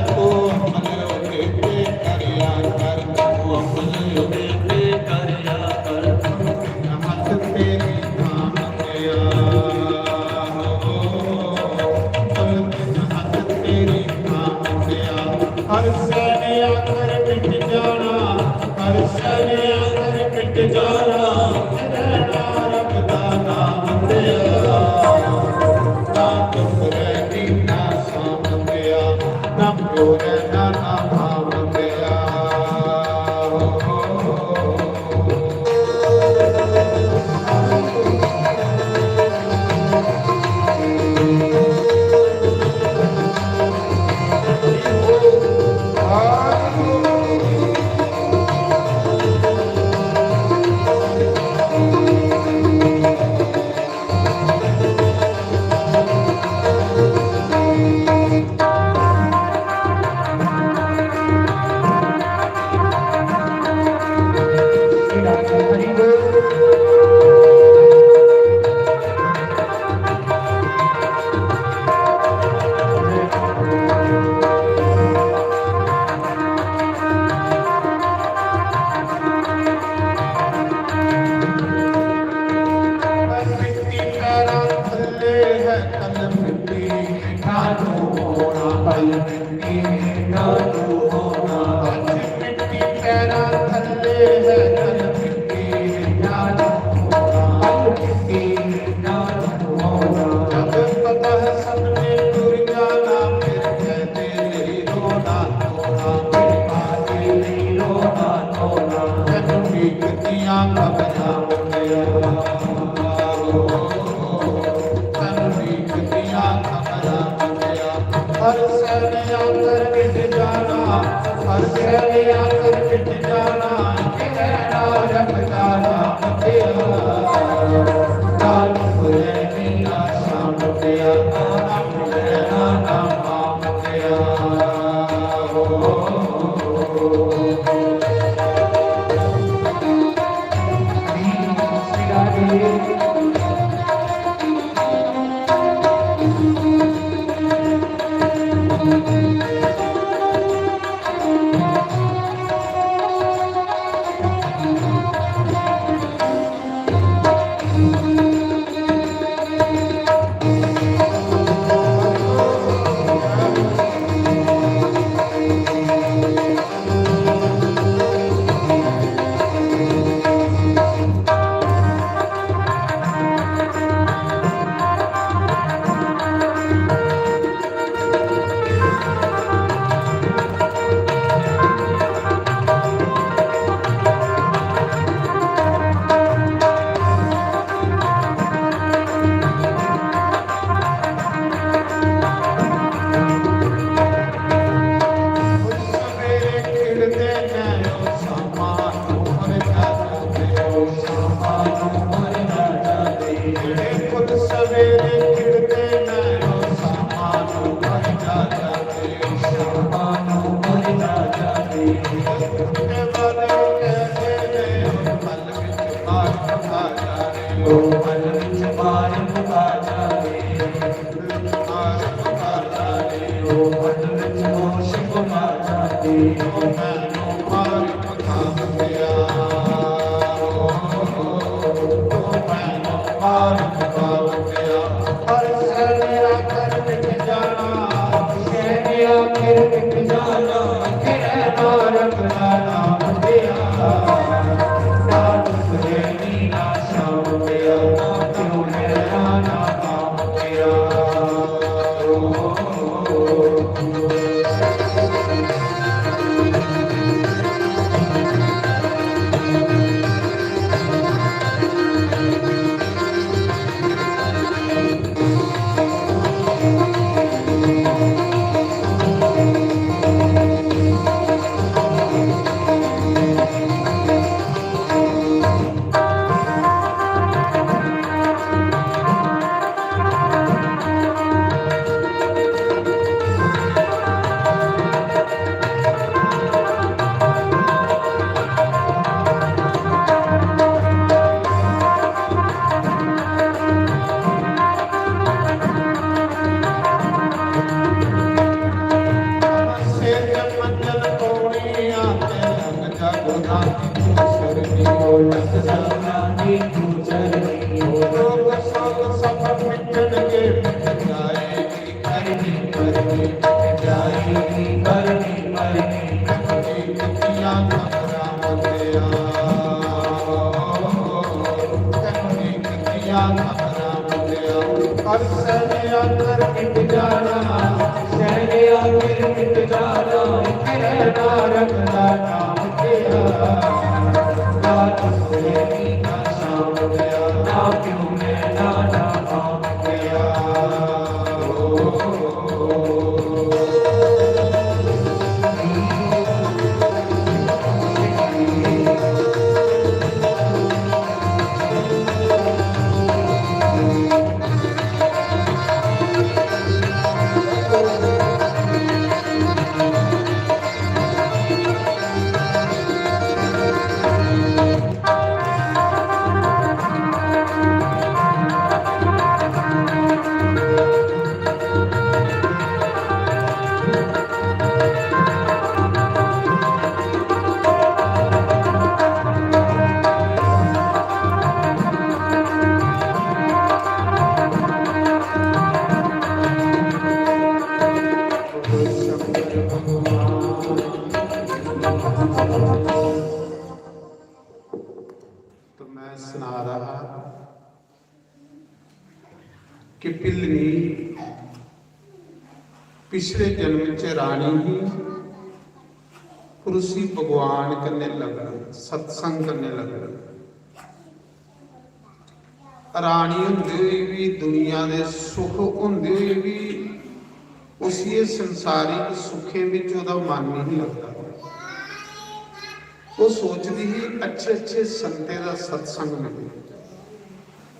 तू अपने उठेते करया कर, तू अपने उठेते करया कर। हथ तेरी थाम गया हो, हथ तेरी थाम गया। हर सैने आकर मिट जाना, हर सैने आकर मिट जाना। तेरा रब दा नाम गया, ना तुम रहती ना सरनी हो लख सरनानी तू चरनी हो। रोग शोक सब मिटन के मिट जाएगी करनी करनी मिट जाएगी करनी करनी। कमली कितिया कमरा बंदिया, कमली कितिया कमरा बंदिया। और सैने आकर मिट जाना, सैने आकर मिट जाना, तेरा रखना नाम तेरा। रात सोएगी ना शाम गया, ना क्यों मैं ना ना काम गया। ओ, ओ, ओ, ओ। तो मैं सना रहा कि भिल्लनी पिछले जन्म च रानी ही, फिर उसी भगवान कन्नै लगन, सत्संग कन्नै लगन। रानी होंदे होई बी, दुनिया दे सुख होंदे होई बी उसी एह् संसारिक सुखें बिच ओह्दा मन नहीं लगदा। ओह् सोचदी ही, अच्छे अच्छे संतें दा सत्संग मिले,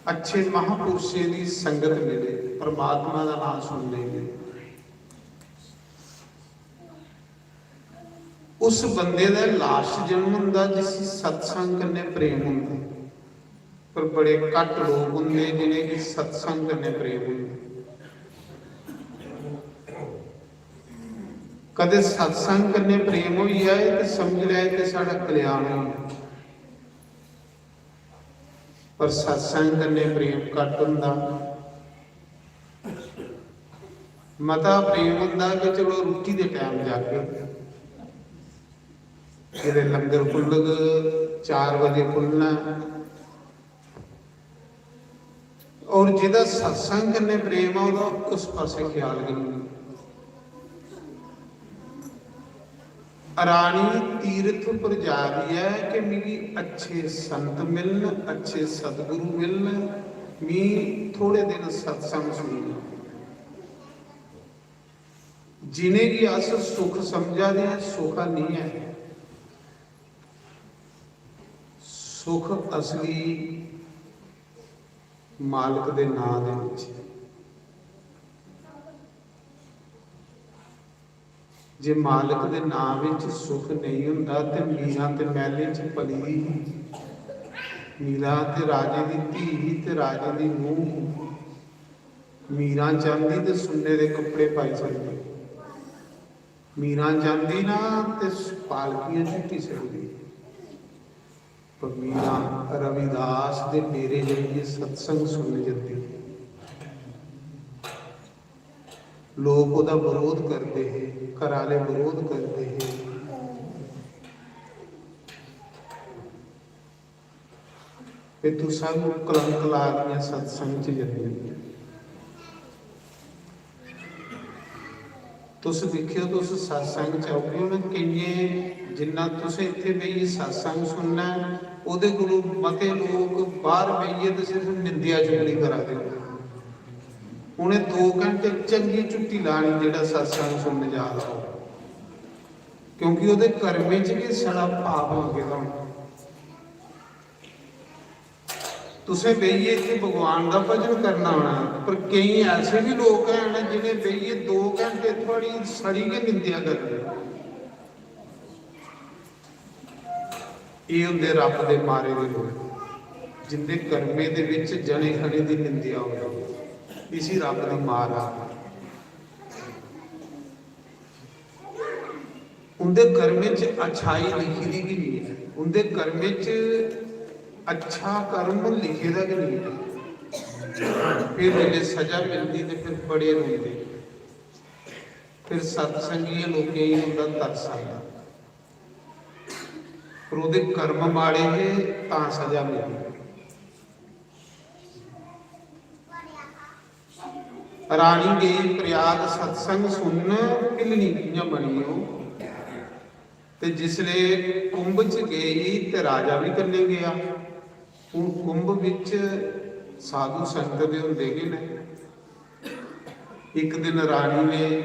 अच्छे महापुरुषें दी संगत मिले, परमात्मा दा नाम सुनने मिले। उस बंदे दा लास्ट जन्म होंदा जिसी सत्संग कन्नै प्रेम होंदा, पर बड़े घट्ट लोक होंदे जिनेंगी सत्संग कन्नै प्रेम होंदा। कदे सत्संग कन्नै प्रेम होई जाए ते समझ लैए कि साढ़ा कल्याण होई गेआ। पर सत्संग कन्नै प्रेम घट्ट होंदा। मता प्रेम होंदा कि चलो रुट्टी दे टैम जागे, जेल्लै लंगर खु'ल्लग, चार बजे खु'ल्लना ऐ। और जेह्दा सत्संग कन्नै प्रेम ऐ, ओह्दा उस पासै ख्याल गै नेईं। रानी तीर्थ पर जा रही है कि मिगी अच्छे संत मिलन, अच्छे सतगुरु मिलन, मी थोड़े दिन सत्संग सुनना। जिनेंगी अस सुख समझा दे हैं, सुख नहीं है। सुख असली मालक दे नां दे विच। जे मालक दे नां विच सुख नहीं हुंदा ते मीरां ते महलें च पली दी ही। मीरां ते राजे दी धी ही ते राजे दी नूंह ही। मीरां चांहदी ते सुन्ने दे कपड़े पाई सकदी। मीरां चांहदी ना ते पालकियां झुटी सकदी। पर मीरां रविदास दे डेरे जाइयै सत्संग सुनने जंदी। लोक ओह्दा बरोध करदे हे, घर आह्ले बरोध करदे हे। ते तुसां नू कलंक ला दियां सत्संग च जंदे। तुस दिक्खेओ, तुस सत्संग च औगे ना, केइयें, जिन्ना तुसें इत्थै बेहियै सत्संग सुनना ऐ, ओह्दे कोलू मते लोक बाहर बेहियै ते सिर्फ निंदेआ चुगली करा दे होने। उ'नें दो घंटे चंगी झुट्टी लानी जेह्ड़ा सत्संग सुनने जा दा हो, क्योंकि ओह्दे कर्में च गै सड़ा पाप लग्गे दा होना। तुसें बेहियै इत्थै भगवान दा भजन करना होना, पर केईं ऐसे बी लोक हैन जिनें बेहियै दो घंटे थुआड़ी सड़ी गै निंदेआ करनी। एह् होंदे रब दे मारे दे लोक, जिंदे कर्में दे विच जने खने दी निंदेआ होवे, इसी रब दी मार आखदे। उंदे कर्में च अच्छाई लिखी दी गै नहीं है। उं'दे कर्में च अच्छा कर्म लिखे दा गै नेईं। फिर जिसलै सजा मिलदी ते फिर बड़े रोंदे। फिर सत्संगी लोकें गी उं'दा तरस आंदा। पर ओह्दे कर्म माड़े हे, तां सजा मिली। रानी गेई प्रयाग सत्संग सुनन, भिल्लनी कि'यां बनी ओह्। ते जिसले कुंभ च गेई ते राजा बी कन्नै गेआ। हून कुंभ बिच साधु संत दे होंदे गै न। इक दिन रानी ने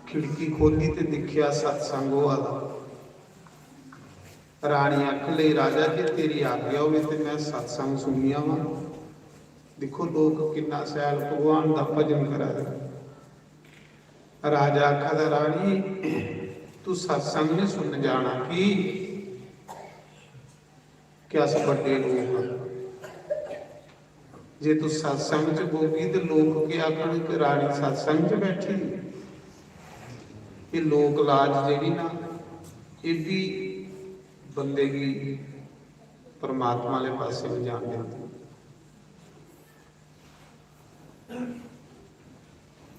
खिड़की खोह्ली ते दिक्खेआ सत्संग होआ दा। रानी आखन लगी, "राजा जी, तेरी आज्ञा होवे ते मैं सत्संग सुनी आवां।" दिक्खो, लोक किन्ना शैल भगवान दा भजन करा दे। राजा आखा दा, "रानी, तू सत्संग नहीं सुनन जाना की? कि अस बड्डे लोक आं। जे तू सत्संग च बौह्गी ते लोक केह् आखन कि रानी सत्संग च बैठी दी?" एह् लोक लाज जेह्ड़ी ना, एह् बी बंदे गी परमात्मा आह्ले पासै निं जान दिंदी।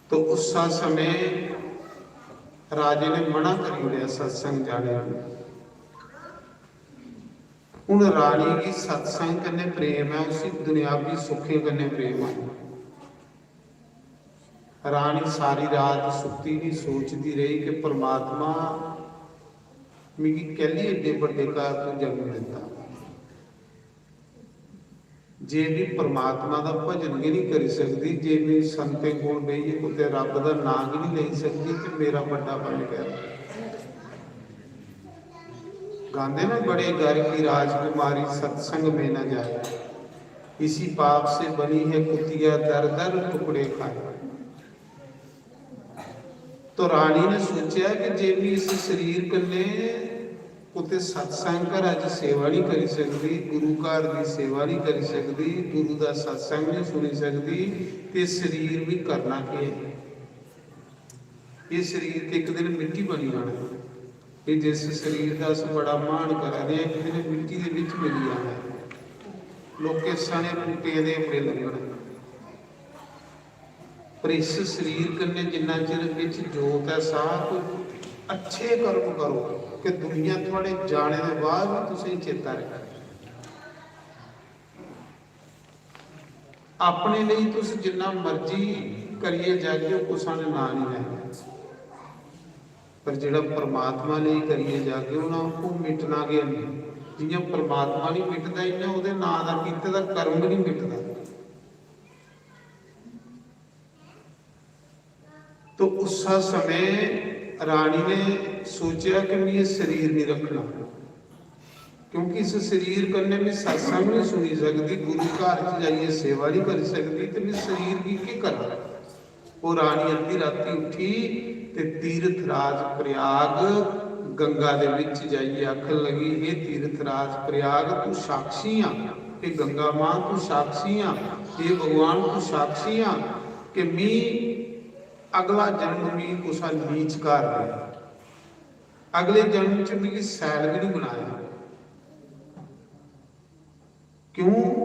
तो उस्सा समें राजे ने मना करी ओड़ेआ सत्संग जाने गी। हून रानी गी सत्संग कन्नै प्रेम ऐ, उसी दुनियावी सुखें कन्नै प्रेम ऐ। रानी सारी रात सुत्ती दी सोचदी रेही कि परमात्मा, मिगी कैल्ली एड्डे बड्डे घर तू जन्म दित्ता? जे में परमात्मा दा भजन गै नहीं करी सकदी, जे में संतें कोल बेहियै कुतै रब दा नांऽ गै नहीं लेई सकदी, ते मेरा बड्डा बन गया। गांदे ना बड़े घर की राजकुमारी सत्संग में न जाए, इसी पाप से बनी है कुतिया दर दर टुकड़े खाए। तो रानी ने सोचेआ कि जे में इस शरीर कन्नै कुतै सत्संग घरा च सेवा नहीं करी सकदी, गुरु घर दी सेवा नहीं करी सकदी, गुरु दा सत्संग नहीं सुनी सकदी, ते शरीर भी करना केह् ऐ? एह् शरीर ते इक दिन मिट्टी बनी जाना ऐ। एह् जिस शरीर दा अस बड़ा मान करा दे आं, इक दिन मिट्टी दे बिच मिली जाना ऐ। लोकें सड़े पुट्टे दे बड़े लग्गने। पर इस शरीर कन्नै जिन्ना चिर बिच जोत ऐ साह, कोई अच्छे कर्म करो कि दुनिया थुआड़े जाने दे बाद बी तुसेंगी चेता रहे। अपने लेई तुस जिन्ना मर्जी करियै जागे, कुसै ने नांऽ निं लैना, पर जेह्ड़ा परमात्मा लेई करियै जागे ना, ओह् मिटना गै नेईं। जि'यां परमात्मा निं मिटदा, इ'यां ओह्दे नांऽ दा कीते दा कर्म बी निं मिटदा। तो उस्सा समें रानी ने सोचेआ कि में एह् शरीर निं रक्खना, क्योंकि इस शरीर कन्नै में सत्संग निं सुनी सकदी, गुरु घर च जाइयै सेवा निं करी सकदी, ते में शरीर गी केह् करां? ओह् रानी अद्धी रातीं उठी ते तीर्थ राज प्रयाग गंगा दे बिच जाइयै आखन लगी, "हे तीर्थ राज प्रयाग, तू साक्षी आ, हे गंगा मां, तू साक्षी आ, हे भगवान, तू साक्षी आ कि मी अगला जन्म मी कुसा नीच घर दे, अगले जन्म च मिगी सैल बी नहीं बनाया। क्यों?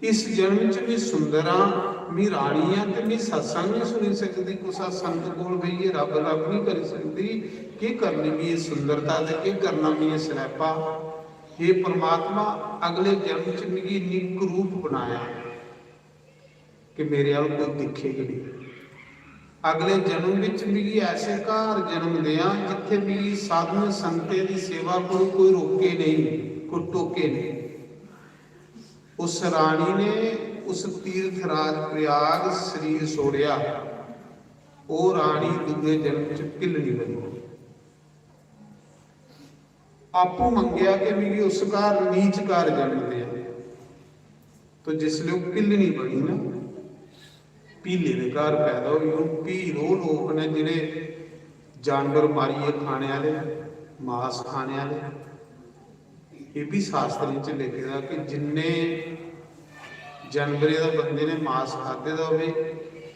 इस जन्म च मी सुंदर आं, मी रानी आं, ते मी सत्संग नहीं सुनी सकदी, कुसा संत कोल बेहियै रब रब नहीं करी सकदी। केह् करनी मी एह् सुंदरता ते केह् करना मी एह् सनैपा? हे परमात्मा, अगले जन्म च मिगी इन्नी कुरूप बनाया कि मेरे अल कोई दिक्खे गै नहीं। अगले जन्म विच मिगी ऐसे घर जन्म देआं जित्थे मिगी साधुएं संतें दी सेवा कोई, कोई रोके नहीं, कोई टोके नहीं।" उस रानी ने उस तीर्थ राज प्रयाग शरीर छोड़ेआ। ओह् रानी दूए जन्म च भिल्लनी बनी। आपूं मंगेआ कि मिगी उस घर नीच घर जन्म देआ। तो जिसलै ओह् भिल्लनी बनी ना, भीले दे घर पैदा होई। हून भील ओह् लोक न जेह्ड़े जानवर मारियै खाने आह्ले, मास खाने आह्ले। एह् बी शास्त्रें च लिखे दा कि जिन्ने जानवरें दा बंदे ने मास खाद्धे दा होवे,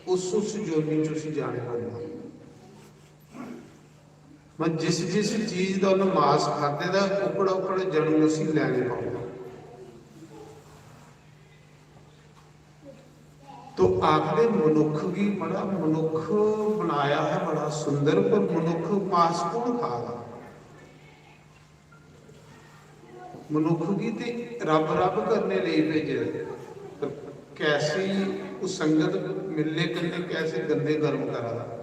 उस उस जोनी च उसी जाने पौंदा। मैं जिस जिस चीज दा उन्हें मास खादे दा, ओकड़ा ओकड़ा जन्म उसी लैने पौंदा। तो आखदे मनुख गी बड़ा, मनुख बनाया है बड़ा सुंदर, पर मनुख मास कौन खा दा? मनुख गी ते रब रब करने लेई भेजे दा, पर कैसी उस संगत मिलने कन्नै कैसे गंदे कर्म करा दा।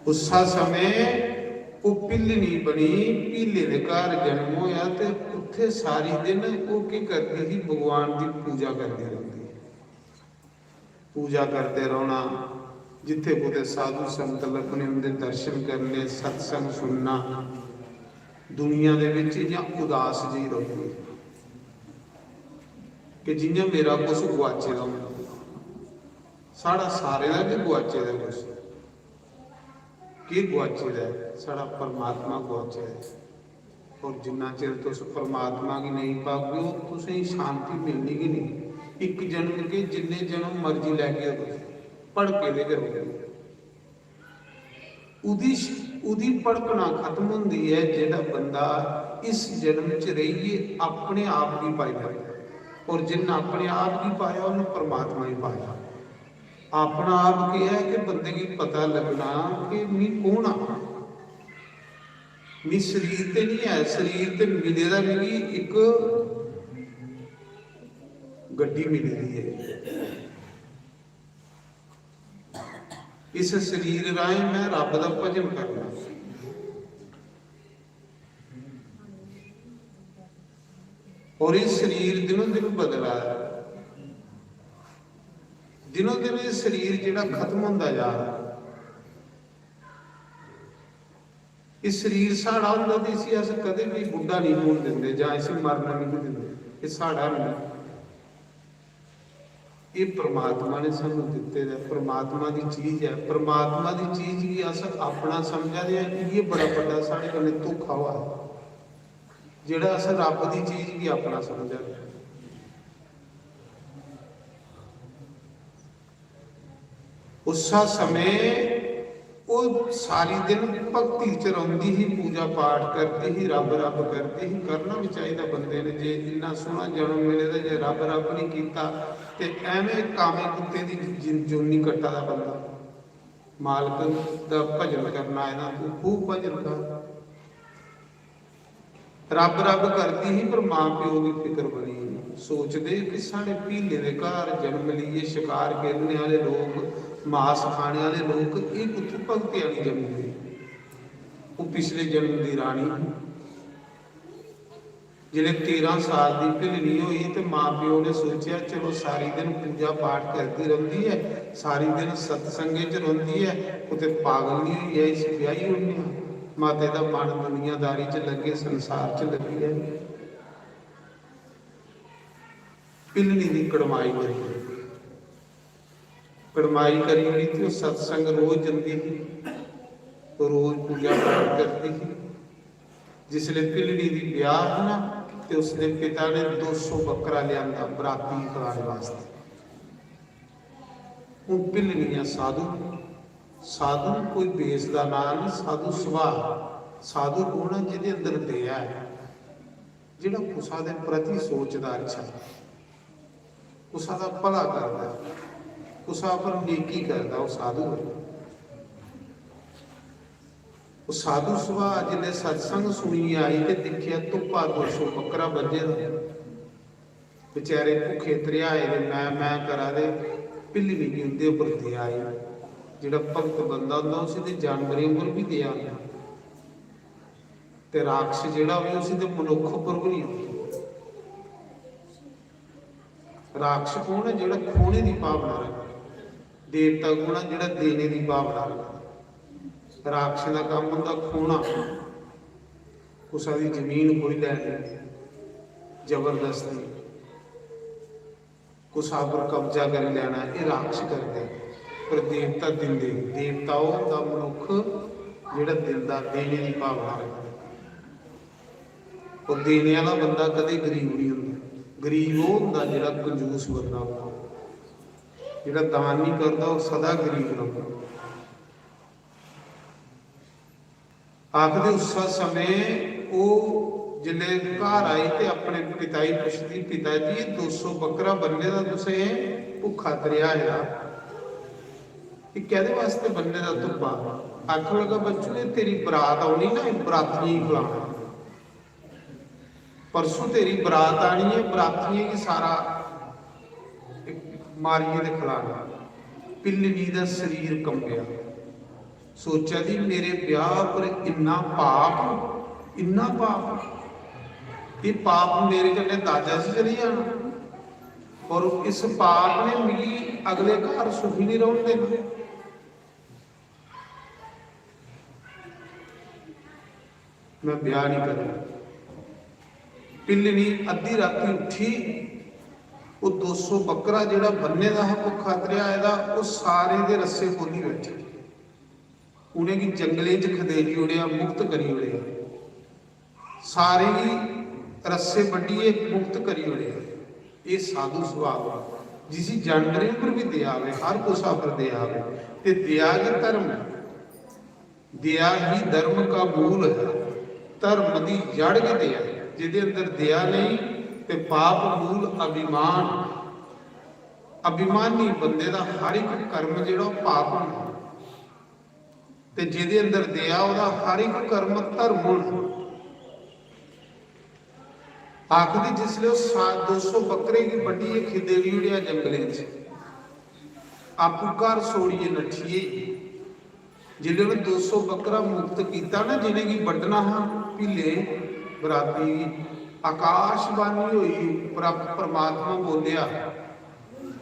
उस्सा समें ओह् भिल्लनी बनी, भिल्ले दे घर जन्म होया ते उत्थे सारी दिन ओह् केह् करदी ही? भगवान दी पूजा करदी रौंह्दी ही। पूजा करदे रौह्ना, जित्थे कुतै साधु संत लब्भने, उं'दे दर्शन करने, सत्संग सुनना। दुनिया दे बिच इ'यां उदास जेही रौंह्दी ही कि जि'यां मेरा कुछ गुआचे दा होंदा। साढ़ा सारें दा गै गुआचे दा कुछ। केह् गुआचे दा ऐ? साढ़ा परमात्मा गुआचे दा ऐ। और जिन्ना चिर तुस परमात्मा गी नेईं पागे, तुसेंगी शांति मिलनी गै नेईं। इक जन्म के जिन्ने जन्म मर्जी लैगे तुस, भड़के दे गै रहोगे। उदी, उदी भड़कना खत्म होंदी ऐ जेह्ड़ा बंदा इस जन्म च रेहियै अपने आप गी पाई लैंदा। और जिन्ना अपने आप गी पाया, उन्नै परमात्मा गी पाया। अपना आप केह् ऐ कि बंदे गी पता लग्गना कि मी कौन आं। मी शरीर ते निं ऐ, शरीर ते मिले दा मिगी इक गड्डी मिली दी ऐ। इस शरीर राहें मैं रब दा भजन करना। और एह् शरीर दिनों दिन बदला दा ऐ। दिनों दिन एह् शरीर जेह्ड़ा खत्म होंदा जा दा। एह् शरीर साढ़ा होंदा ते इसी अस कदें बी बुड्ढा नेईं होन दिंदे जां इसी मरना नेईं दिंदे। एह् साढ़ा नेईं। एह् परमात्मा ने सानू दित्ते दा ऐ, परमात्मा दी चीज ऐ। परमात्मा दी चीज गी अस अपना समझा दे आं, इ'यै बड़ा बड्डा साढ़े कन्नै धोखा होआ दा, जेह्ड़ा अस रब दी चीज गी अपना समझा दे आं। उस्सा समें ओह् सारी दिन भक्ति च रौंह्दी ही, पूजा पाठ करदी ही, रब रब करदी ही। करना बी चाहिदा बंदे ने, जे इन्ना सोह्ना जन्म मिले दा, जे रब रब निं कीता ते ऐवें कामें कुत्तें दी जिन-, जोनी कट्टा दा बंदा। मालक दा भजन करना आए दा, तूं खूब भजन कर। रब रब करदी ही, पर मां प्यो दी फिकर बनी। सोचदे कि साढ़े भीले दे घर जन्म लेइयै शकार खेलने आह्ले लोक, मास खाने आह्ले लोक, एह् कुत्थूं भगती आनी जन्म लेई? ओह् पिछले जन्म दी रानी ही। जिसलै तेरां साल दी भिल्लनी होई ते मां प्यो ने सोचेआ, चलो, सारी दिन पूजा पाठ करदी रौंह्दी ऐ, सारी दिन सत्संगे च रौंह्दी ऐ, कुतै पागल निं होई जाए, इसी ब्याही ओड़ने आं। माते दा मन दुनियादारी च लग्गे, संसार च लग्गी जाए। भिल्लनी दी कड़माई करी ओड़ी। कड़माई करी ओड़ी ते ओह् सत्संग रोज जंदी ही, रोज पूजा पाठ करदी ही। जिसलै भिल्लनी दी ब्याह हा ना, ते उसदे पिता ने दो सौ बकरा लेआंदा बराती खलाने वास्ते। हून भिल्लनी ऐ साधु, साधु कोई बेस दा नांऽ निं, साधु सुभाऽ। साधु कौन ऐ? जेह्दे अंदर दया ऐ, जेह्ड़ा कुसा दे प्रति सोचदा अच्छा, कुसा दा भला करदा, कुसा पर नेकी करदा, ओह् साधु ऐ। ओह् साधु सुभाऽ जिसलै सत्संग सुनियै आई ते दिक्खेआ धुप्पा दो सौ बकरा बज्झे दा, बेचारे भुक्खे त्रेहाए दे, मैं मैं करा दे, भिल्लनी गी उं'दे उप्पर दया आई। जेह्ड़ा भगत बंदा होंदा, उसी ते जानवरें उप्पर बी दया होंदी। ते राक्षस जेह्ड़ा होऐ, उसी ते मनुक्ख उप्पर बी निं होंदी। राक्षस कौन ऐ? जेह्ड़ा खोने दी भावना रखदा। देवता कौन ऐ? जेह्ड़ा देने दी भावना रखदा। राक्षसें दा कम्म होंदा खोना, कुसै दी जमीन खोई लैनी जबरदस्ती, कुसै पर कब्जा करी लैना, एह् राक्षस करदे। पर देवता दिंदे। देवता ओह् होंदा मनुक्ख जेह्ड़ा दिंदा, देने दी भावना रखदा। और देने आह्ला बंदा कदें गरीब निं होंदा। गरीब ओह् होंदा जेह्ड़ा कंजूस बंदा होंदा, जेह्ड़ा दान निं करदा, ओह् सदा गरीब रौंह्दा। आखदे उस्सै समें ओह् जिसलै घर आई ते अपने पिता गी पुछदी, "पिता जी, दो सौ बकरा बन्ने दा तुसें भुक्खा त्रेहाए दा, एह् कैह्दे वास्तै बन्ने दा धुप्पा?" आखन लगा, "बच्चू, एह् तेरी बरात औनी ना, एह् बरातियें गी खलाना।" परसों तेरी बरात आनी ऐ, बरातियें गी सारा मारियै ते खलाना। भिल्लनी दा शरीर कंबेआ, सोचा दी, "मेरे ब्याह पर इन्ना पाप, इन्ना पाप, एह् पाप मेरे कन्नै दाजा च चली जाना, और इस पाप ने मिगी अगले घर सुखी नहीं रौहन देना।" मैं ब्याह नहीं करना। भिल्लनी अद्धी राती उठी, ओह् दो सौ बकरा जेह्ड़ा बन्ने दा हा, भुक्खा त्रेहाए दा, ओह् सारे दे रस्से खोली बैठी। उ'नेंगी जंगलें च खदेड़ी ओड़ेआ, मुक्त करी ओड़ेआ। सारें गी रस्से बड्ढियै मुक्त करी ओड़ेआ। एह् साधु सुभाऽ, जिसी जानवरें पर बी दया आवै, हर कुसै पर दया आवै। ते दया गै धर्म ऐ। दया ही धर्म का मूल है, धर्म दी जड़ गै दया ऐ। जेह्दे अंदर दया नेईं ते पाप मूल अभिमान। अभिमानी बंदे दा हर इक कर्म जेह्ड़ा ओह् पाप होंदा। ते जेह्दे अंदर दया, ओह्दा हर इक कर्म धर्म होना। आखदे जिसलै ओह् सा-, दो सौ बकरे गी बड्ढियै खदेड़ी ओड़ेआ जंगलें च, आपूं घर छोड़ियै नट्ठी गेई। जिसलै उ'नें दो सौ बकरा मुक्त कीता ना, जि'नेंगी बड्ढना हा, भिल्ले बराती गी, आकाशवाणी होई, उप्परा परमात्मा बोलेआ,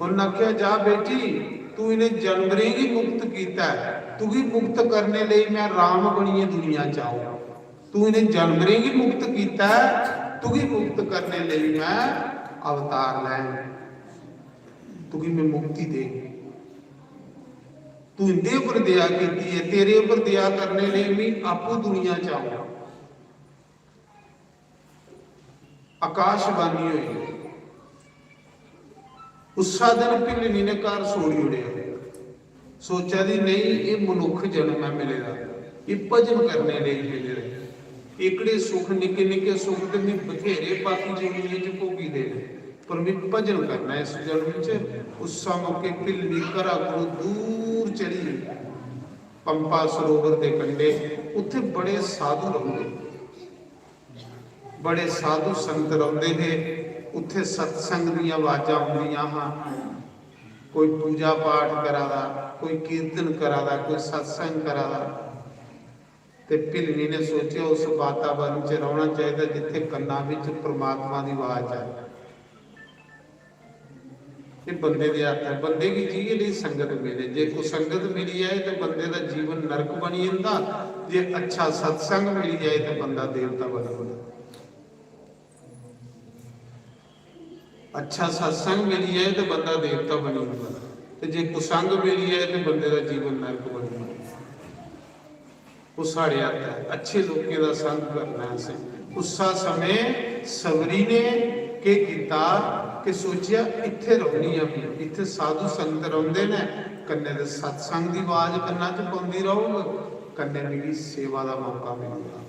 उन्न आखेआ, "जा बेटी, तू इ'नें जानवरें गी मुक्त कीता ऐ, तुगी मुक्त करने लेई मैं राम बनियै दुनिया च आऊं। तू इ'नें जानवरें गी मुक्त कीता ऐ, तुगी मुक्त करने लेई मैं अवतार लैङ, तुगी मैं मुक्ति देङ। तू इंदे उप्पर दया कीती ऐ, तेरे उप्पर दया करने लेई मैं आपूं दुनिया च आऊं।" आकाशवाणी होई। उस्सा दिन भिल्लनी ने घर छोड़ी ओड़ेआ। सोचा दी, "नेईं, एह् मनुक्ख जन्म ऐ मिले दा, एह् भजन करने लेई मिले दा। एह्कड़े सुख, निक्के निक्के सुख ते में बथेरे बाकी जीवनियें च भोगी दे न, पर में भजन करना इस जन्म च।" उस्सा मौके भिल्लनी घरा कोला दूर चली गेई, पंपा सरोवर दे कंढे। उत्थें बड़े साधु रौंह्दे। बड़े साधु संत रौंह्दे हे। उत्थें सत्संग दियां आवाजां औंदियां हां, कोई पूजा पाठ करा दा, कोई कीर्तन करा दा, कोई सत्संग करा दा। ते भिल्लनी ने सोचेआ, उस वातावरण च रौह्ना चाहिदा जित्थें कन्ना बिच परमात्मा दी आवाज ऐ। एह् बंदे दे हत्थ ऐ, बंदे गी जि'यै नेही संगत मिले। जे कुसंगत मिली जाए ते बंदे दा जीवन नरक बनी जंदा, जे अच्छा सत्संग मिली जाए ते बंदा देवता बनी जंदा। अच्छा सत्संग मिली जाए ते बंदा देवता बनी जंदा, ते जे कुसंग मिली जाए ते बंदे दा जीवन नरक बनी जंदा। ओह् साढ़े हत्थ ऐ, अच्छे लोकें दा संग करना ऐ असें। उस्सा समें सवरी ने केह् कीता कि सोचेआ, "इत्थै रौह्नी आं में, इत्थै साधु संत रौंह्दे न, कन्नै ते सत्संग दी आवाज कन्ना च पौंदी रौह्ग, कन्नै मिगी सेवा दा मौका मिलदा।"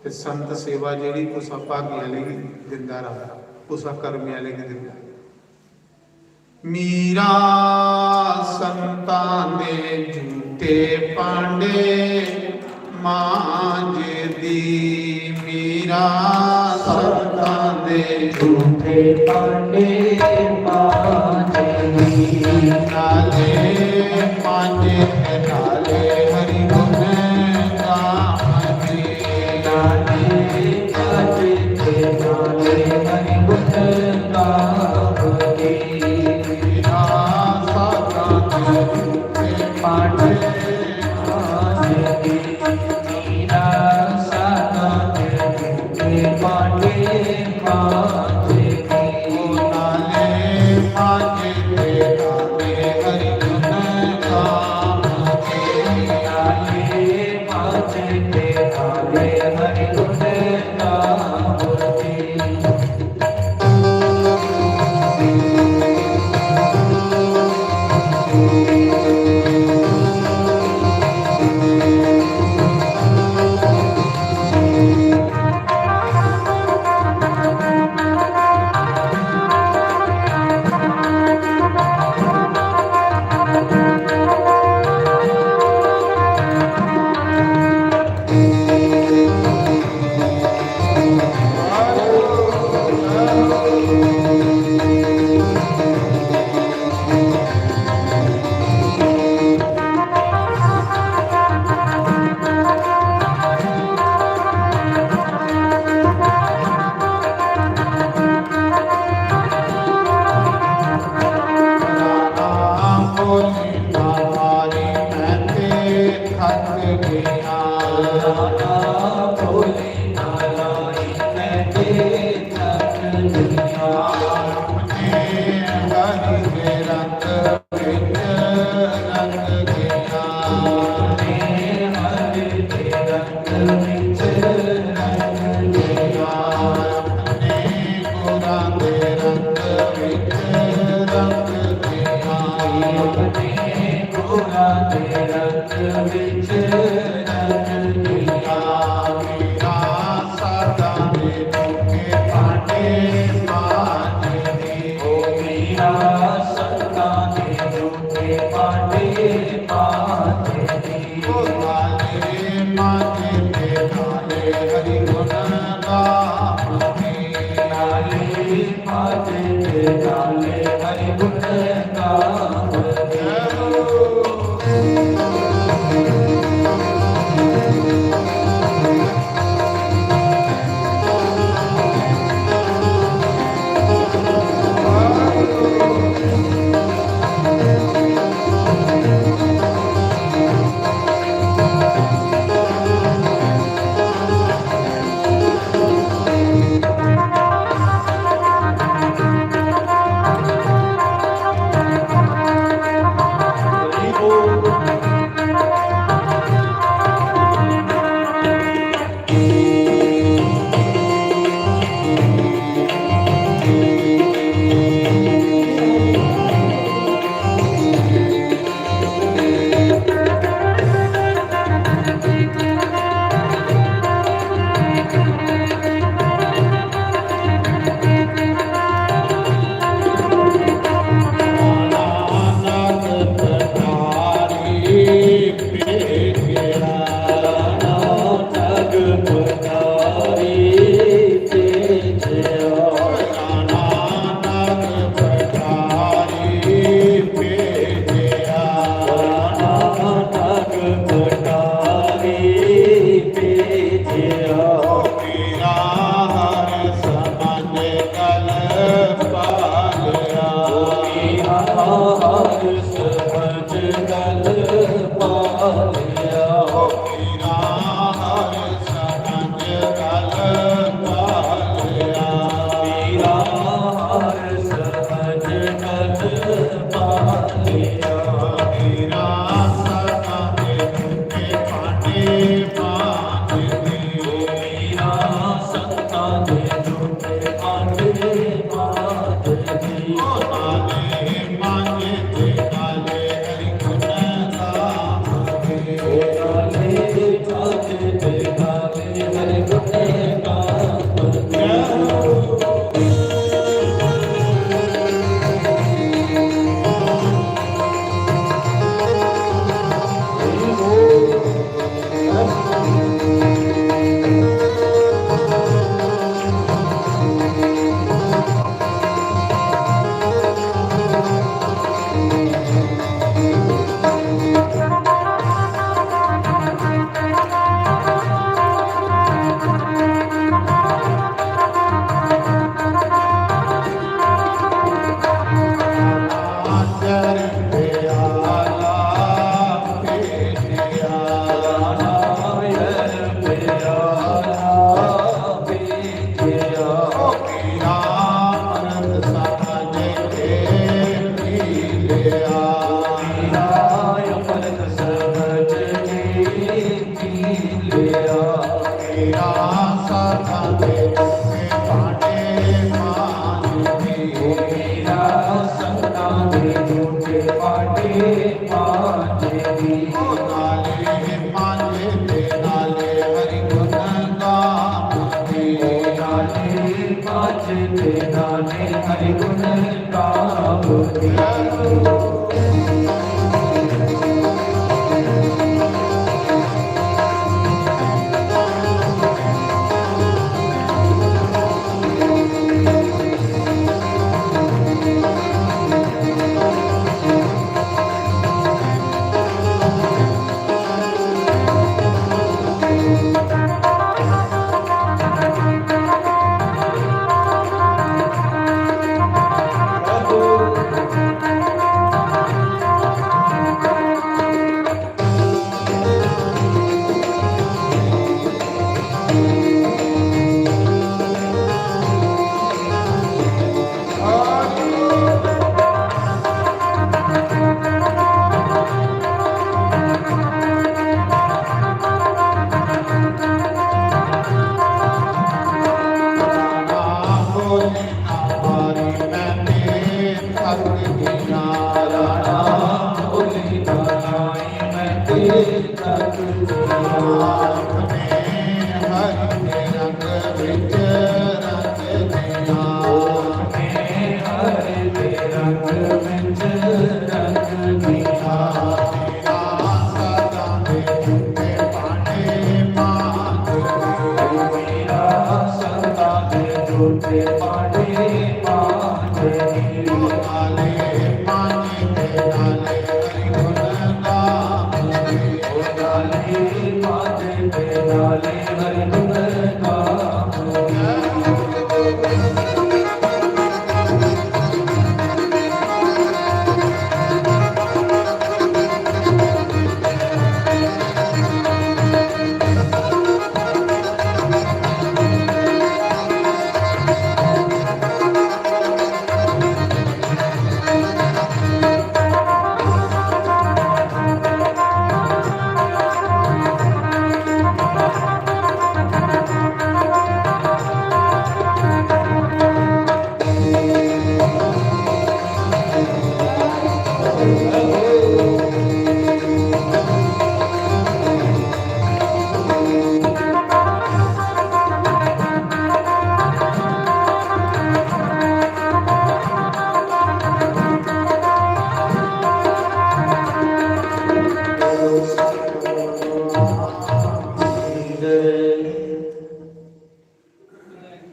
ते संत सेवा जेह्ड़ी कुसै भाग्य आह्ले गी दिंदा रब, कुसै कर्मे आह्ले गी दिंदा। मीरा संतां दे झूठे भांडे मांजदी, मीरा संतां दे झूठे भांडे मांजदी। नाले मांजे ते नाले हरि गुण गावदी। नाले मांजे ते नाले हरि गुण गावदी। थक गया। राणा भोले नारायण के थक गया। अपने हरि के रंग विच रंग गया। अपने हरि के रंग विच रंग गया। अपने गुरां दे रंग विच रंग गया। अपने गुरां दे रंग विच रंग गया। मीरा साधां दे झूठे भांडे मांजदी। ओ मीरा संतां दे झूठे भांडे मांजदी। ओ नाले मांजे ते नाले हरि गुण गावदी। नाले मांजे ते नाले हरि गुण गावदी।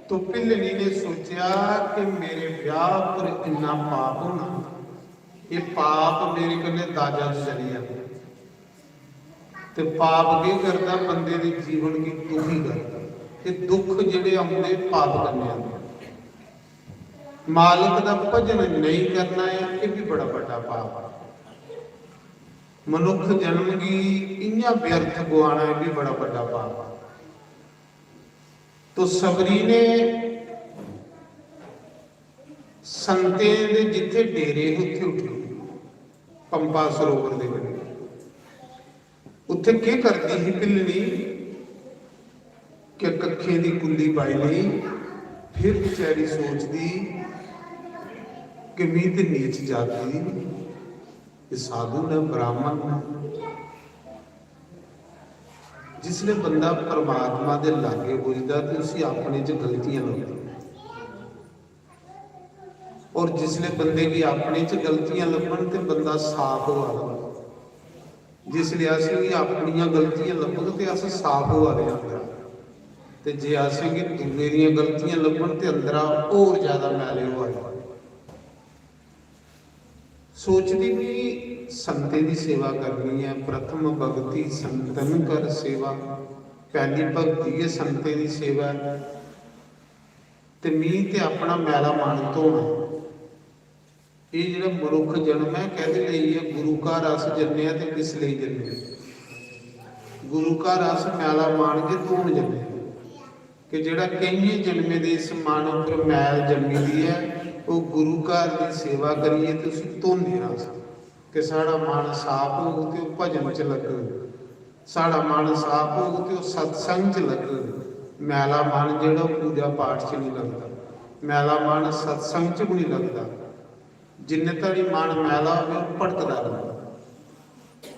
तो भिल्लनी ने सोचेआ कि मेरे ब्याह पर इन्ना पाप होना, एह् पाप मेरे कन्नै दाजा च चली जाना। ते पाप केह् करदा? बंदे दे जीवन गी दुखी करदा। ते दुख जेह्ड़े औंदे, पाप कन्नै औंदे। मालक दा भजन नेईं करना ऐ, एह् बी बड़ा बड्डा पाप ऐ। मनुक्ख जन्म गी इ'यां व्यर्थ गुआना, एह् बी बड़ा बड्डा पाप ऐ। तो सबरी ने संतें दे जित्थे डेरे हे, उत्थे उठी, पंपा सरोवर दे कन्नै। उत्थे केह् करदी ही भिल्लनी कि कक्खें दी कुल्ली पाई लेई, फिर बेचारी सोचदी कि मी ते नीच जाति दी, एह् साधु न, ब्राह्मण न। जिसलै बंदा परमात्मा दे लागे पुजदा ते उसी अपने च गलतियां लभदियां। और जिसले बंदे गी अपने च गलतियां लब्भन ते बंदा साफ होआ दा। जिसले असेंगी अपनियां गलतियां लब्भन ते अस साफ होआ दे आं। ते जे असेंगी दूए दियां गलतियां लब्भन ते अंदरा होर ज्यादा मैले होआ दे। सोचदी भी संतें दी सेवा करनी ऐ, प्रथम भगति संतन कर सेवा, पहली भगति गै संतें दी सेवा ऐ। ते मी ते अपना मैला मन धोना। एह् जेह्ड़ा मनुक्ख जन्म ऐ, कैह्दे लेई ऐ? गुरु घर अस जन्ने आं ते किस लेई जन्ने आं? गुरु घर अस मैला मन गै धोन जन्ने आं। कि जेह्ड़ा केइयें जन्में दे इस मन उप्पर मैल जम्मी दी ऐ, ओह् गुरु घर दी सेवा करियै ते उसी धोने आं अस। कि साढ़ा मन साफ होग ते ओह् भजन च लग्गग। साढ़ा मन साफ होग ते ओह् सत्संग च लग्गग। मैला मन जेह्ड़ा ओह् पूजा पाठ च निं लगदा, मैला मन सत्संग च बी निं लगदा। जिन्ने धड़ी मन मैला होवे, ओह् भटकदा रौंह्दा।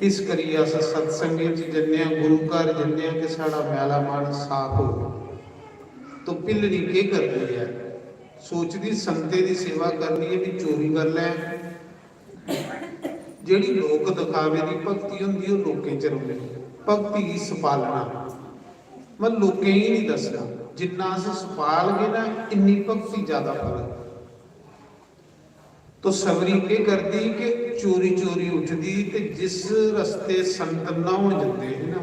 इस करियै अस सत्संगें च जन्ने आं, गुरु घर जन्ने आं कि साढ़ा मैला मन साफ होवे। तो भिल्लनी केह् करदी ऐ? सोचदी संतें दी सेवा करनी ऐ, भी चोरी कर लै। जेह्ड़ी लोक दिखावे दी भक्ति होंदी, ओह् लोकें च रौंह्दी। भक्ति गी सपालना, मतलब लोकें गी निं दस्सना। जिन्ना अस सपालगे ना, इन्नी भक्ति ज्यादा फलग। तो सबरी केह् करदी कि चोरी चोरी उठदी ते जिस रस्ते संत न्हौन जंदे हे ना,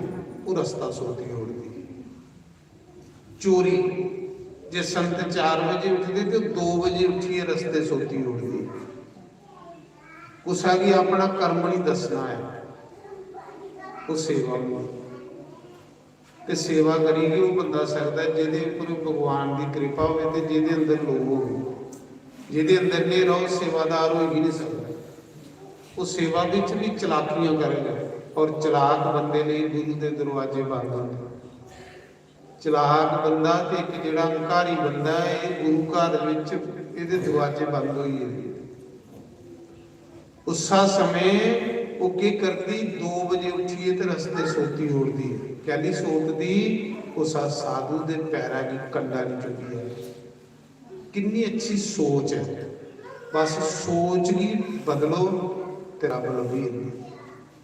ओह् रस्ता सोती ओड़दी। चोरी, जे संत चार बजे उठदे ते दो बजे उठियै रस्ते सोती ओड़दी। कुसै गी अपना कर्म निं दस्सना ऐ, ओह् सेवा होंदी। ते सेवा करी गै ओह् बंदा सकदा ऐ जेह्दे उप्पर भगवान दी किरपा होवे ते जेह्दे अंदर लोभ होवे। जेह्दे अंदर न्हेरा, ओह् सेवादार होई गै निं सकदा। ओह् सेवा बिच बी चलाकियां करग, और चलाक बंदे लेई गुरु दे दरवाजे बंद होंदे। चलाक बंदा ते इक जेह्ड़ा हंकारी बंदा ऐ, एह् गुरु घर बिच एह्दे दरवाजे बंद होई गेदे। उस्सा समें ओह् केह् करदी, दो बजे उठियै ते रस्ते सोती ओड़दी। कैली सोतदी? कुसा साधु दे पैरा गी कंडा निं चुभदी ऐ। किन्नी अच्छी सोच ऐ। बस सोच गी बदलो ते रब लब्भी जंदा।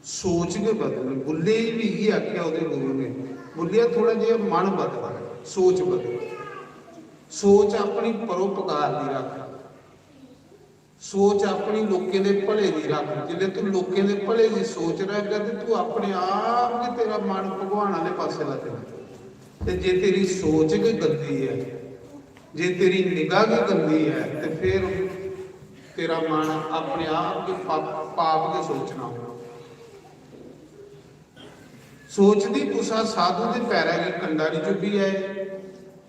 सोच गै बदलनी। बुल्ले गी बी इ'यै आखेआ ओह्दे गुरु ने, "बुल्लेआ, थोह्ड़ा जेहा मन बदल, सोच बदल, सोच अपनी परोपकार दी रख, सोच अपनी लोकें दे भले दी रख।" जिसलै तू लोकें दे भले दी सोच रखगा ते तू अपने आप गै, तेरा मन भगवान आह्ले पासै लग्गना। ते जे तेरी सोच गै गंदी ऐ, जे तेरी निगाह गै गंदी ऐ, ते फिर तेरा मन अपने आप गै पाप, पाप गै सोचना होना। सोचदी कुसा साधु दे पैरा गी कंडा निं चुब्भी जाए,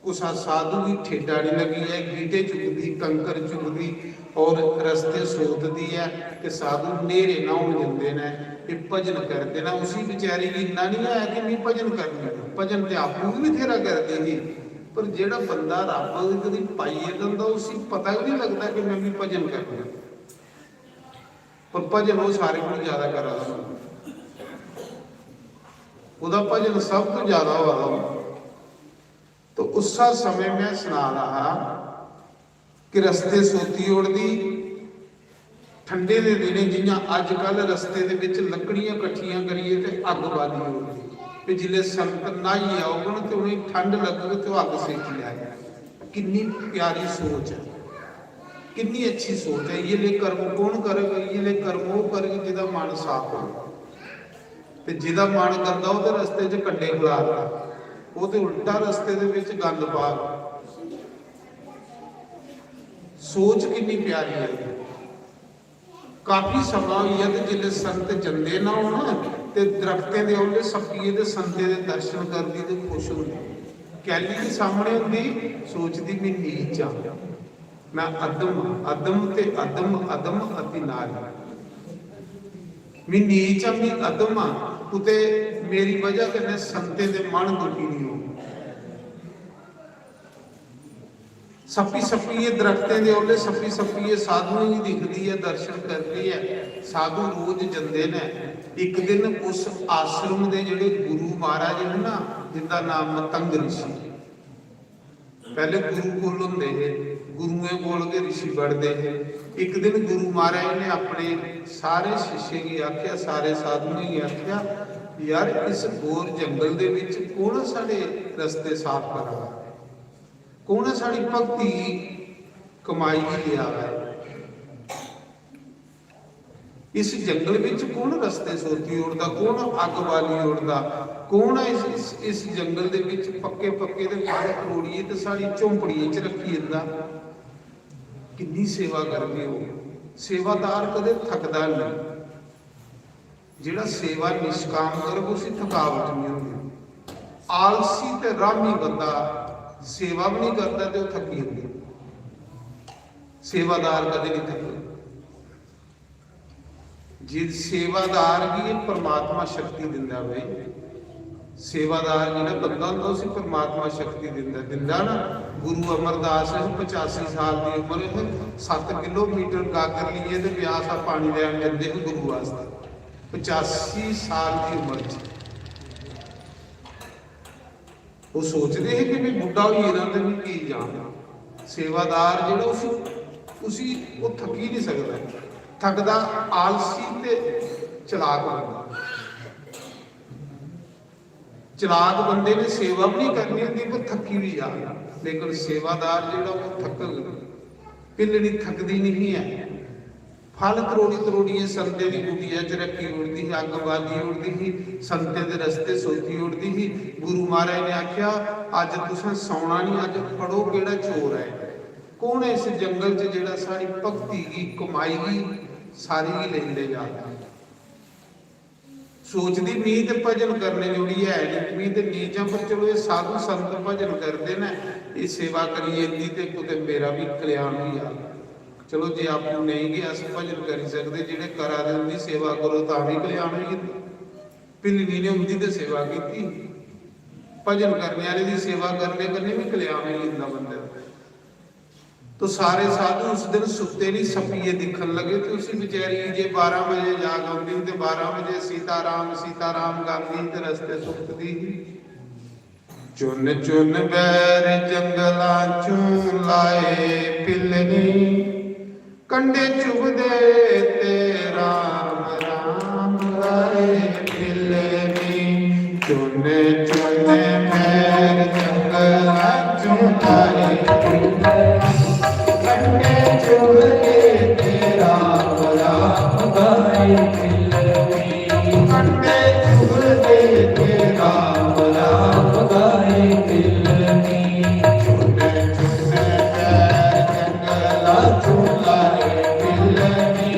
कुसा साधु गी ठेडा निं लग्गी जाए। गीटे चुकदी, कंकर चुकदी और रस्ते सोतदी ऐ। ते साधु न्हेरे न्हौन जंदे न, एह् भजन करदे न। उसी बेचारी गी इन्ना निं ऐ कि मी भजन करना ऐ। भजन ते आपूं बी बथेरा करदी ही, पर जेह्ड़ा बंदा रब दी पाइयै जंदा, उसी पता गै निं लगदा कि में बी भजन करना। पर भजन ओह् सारे कोला ज्यादा करा दा होंदा। ओह्दा भजन सब तो ज्यादा होआ दा होंदा। तो उस्सा समें में सना दा हा कि रस्ते सोती ओड़दी। ठंडे दे दिनें जि'यां अजकल रस्ते दे बिच लकड़ियां कट्ठियां करियै ते अग्ग बाली ओड़दी, ते जिसलै संत न्हाइयै औङन ते उ'नेंगी ठंड लग्गग ते ओह् अग्ग सेकी लैग। किन्नी प्यारी सोच ऐ, किन्नी अच्छी सोच ऐ। इ'यै ले कर्म कौन करग? इ'यै ले कर्म ओह् करग जेह्दा मन साफ होग। ते जेह्दा मन गंदा, ओह् ते रस्ते च कंडे खलारदा, ओह् ते उल्टा रस्ते दे बिच गंद पाग। सोच किन्नी प्यारी ऐ। काफी समां होई गेआ ते जिसलै संत जंदे ना होन ते दरख्तें दे औले सप्पियै ते संतें दे दर्शन करदी ते खुश होंदी। कैली दे सामने होंदी, सोचदी, "में नीच आं, में अधम, अधम ते अधम, अधम अति नारी। में नीच आं, में अधम आं, कुतै मेरी बजह कन्नै संतें दे मन दुखी निं होन।" सप्पी सप्पियै दरख्तें दे औले सप्पी सप्पियै साधुएं गी दिखदी ऐ, दर्शन करदी ऐ। साधु रोज जंदे न। इक दिन उस आश्रम दे जेह्ड़े गुरु महाराज न ना, जिंदा नाम मतंग रिशी, पैह्ले गुरुकुल होंदे हे, गुरुएं कोल गै रिशी पढ़दे हे। इक दिन गुरु महाराज ने अपने सारे शिष्यें गी आखेआ, सारे साधुएं गी आखेआ, "यार, इस घोर जंगल दे बिच कौन साढ़े रस्ते साफ करा दा? कौन ऐ साढ़ी भक्ति गी कमाई गी लेआ दा ऐ? इस जंगल बिच कौन रस्ते सोती ओड़दा, कौन अग्ग बाली ओड़दा, कौन ऐ इस, इस, इस जंगल दे बिच पक्के पक्के दे फल त्रोड़ियै ते साढ़ी झोंपड़ियें च रक्खी जंदा?" किन्नी सेवा करदे हो। सेवादार कदें थकदा नहीं। जेह्ड़ा सेवा निष्काम करग, उसी थकावट नहीं होंदी। आलसी ते रामी बंदा सेवा भी नहीं करदा ते ओह् थकी जंदा। सेवादार कदें नहीं थकदा। जे सेवादार गी एह् परमात्मा शक्ति दिंदा भाई, सेवादार जेह्ड़ा बंदा होंदा, उसी परमात्मा शक्ति दिंदा, दिंदा ना। गुरु अमरदास ने पचासी साल दी उम्र च सत्त किलोमीटर गागर लेइयै ते ब्यास दा पानी लैन जंदे हे गुरु आस्तै, पचासी साल दी उम्र च। ओह् सोचदे हे कि "में बुड्ढा होई गेदा ते में की जां?" सेवादार जेह्ड़ा, उसी, उसी ओह् थक्की निं सकदा। थकदा आलसी ते चलाक बंदा। चलाक बंदे ने सेवा भी नहीं करनी होंदी, पर थक्की भी जा। लेकिन सेवादार जेह्ड़ा, ओह् थकग, पिल्लड़ी थकदी नहीं ऐ। फल त्रोड़ी त्रोड़ियै संतें दी कुटिया च रक्खी ओड़दी ही, अग्ग बाली ओड़दी ही, संतें दे रस्ते सोती ओड़दी ही। गुरु महाराज ने आखेआ, "अज्ज तुसें सौना नहीं, अज्ज फड़ो केह्ड़ा चोर ऐ, कौन ऐ इस जंगल च जेह्ड़ा साढ़ी भक्ति गी, कमाई गी, सारी गी लेई ले जा।" सोचदी, "मी ते भजन करने जोड़ी है नहीं, मी ते नीच आं, पर चलो, एह् साधु संत भजन करदे न, एह् सेवा करियै इंदी ते कुतै मेरा बी कल्याण होई जा। चलो, जे आपूं नेईं गै अस भजन करी सकदे, जेह्ड़े करा दे उंदी सेवा करो, तां बी कल्याण होई जंदा।" भिल्लनी ने उंदी ते सेवा कीती, भजन करने आह्ले दी सेवा करने कन्नै बी कल्याण होई जंदा बंदे दा। तो सारे साधु उस दिन सुत्ते नहीं, सप्पिये दिक्खन लगे। तो उसी बेचारी जे बारां बजे जाग आंदी ते बारां बजे सीताराम सीताराम गांदी ते रस्ते सुत्ती दी। चुन चुन बैर जंगलां चूं लाए पिल्लनी, कंडे चुभदे ते राम राम गाए पिल्लनी। चुन चुन बैर जंगलां चूं लाए पिल्लनी, कंडे चुभदे ते राम राम गाए पिल्लनी। कंडे चुभदे ते राम राम गाए पिल्लनी। चुन चुन बैर जंगलां चूं लाए पिल्लनी।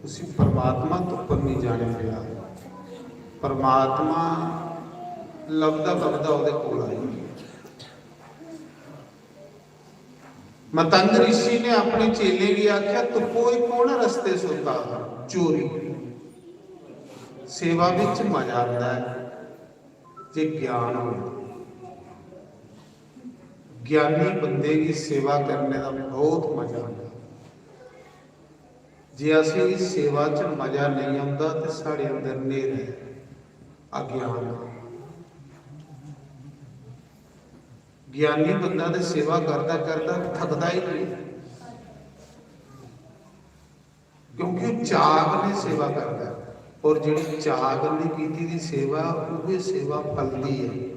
उसी परमात्मा तुप्पन नहीं जाने पेआ। परमात्मा लभदा लभदा ओह्दे कोल आई गेआ। मतंग ऋषि ने अपने चेले गी आख्या, "तुप्पो, एह् कौन रस्ते सुद्धा चोरी?" सेवा बिच मजा आंदा है जे ज्ञान हो। ज्ञानी बंदे की सेवा करने का बहुत मजा आता। जे असेंगी सेवा च मजा नहीं आता तो साढ़े अंदर नेर है, अज्ञान है। ज्ञानी बंदा ते सेवा करता करता थकदा ही नहीं, क्योंकि चाह ने सेवा करता है। और जेह्ड़ी चाह ने कीती दी सेवा, उ'ऐ सेवा फलदी है।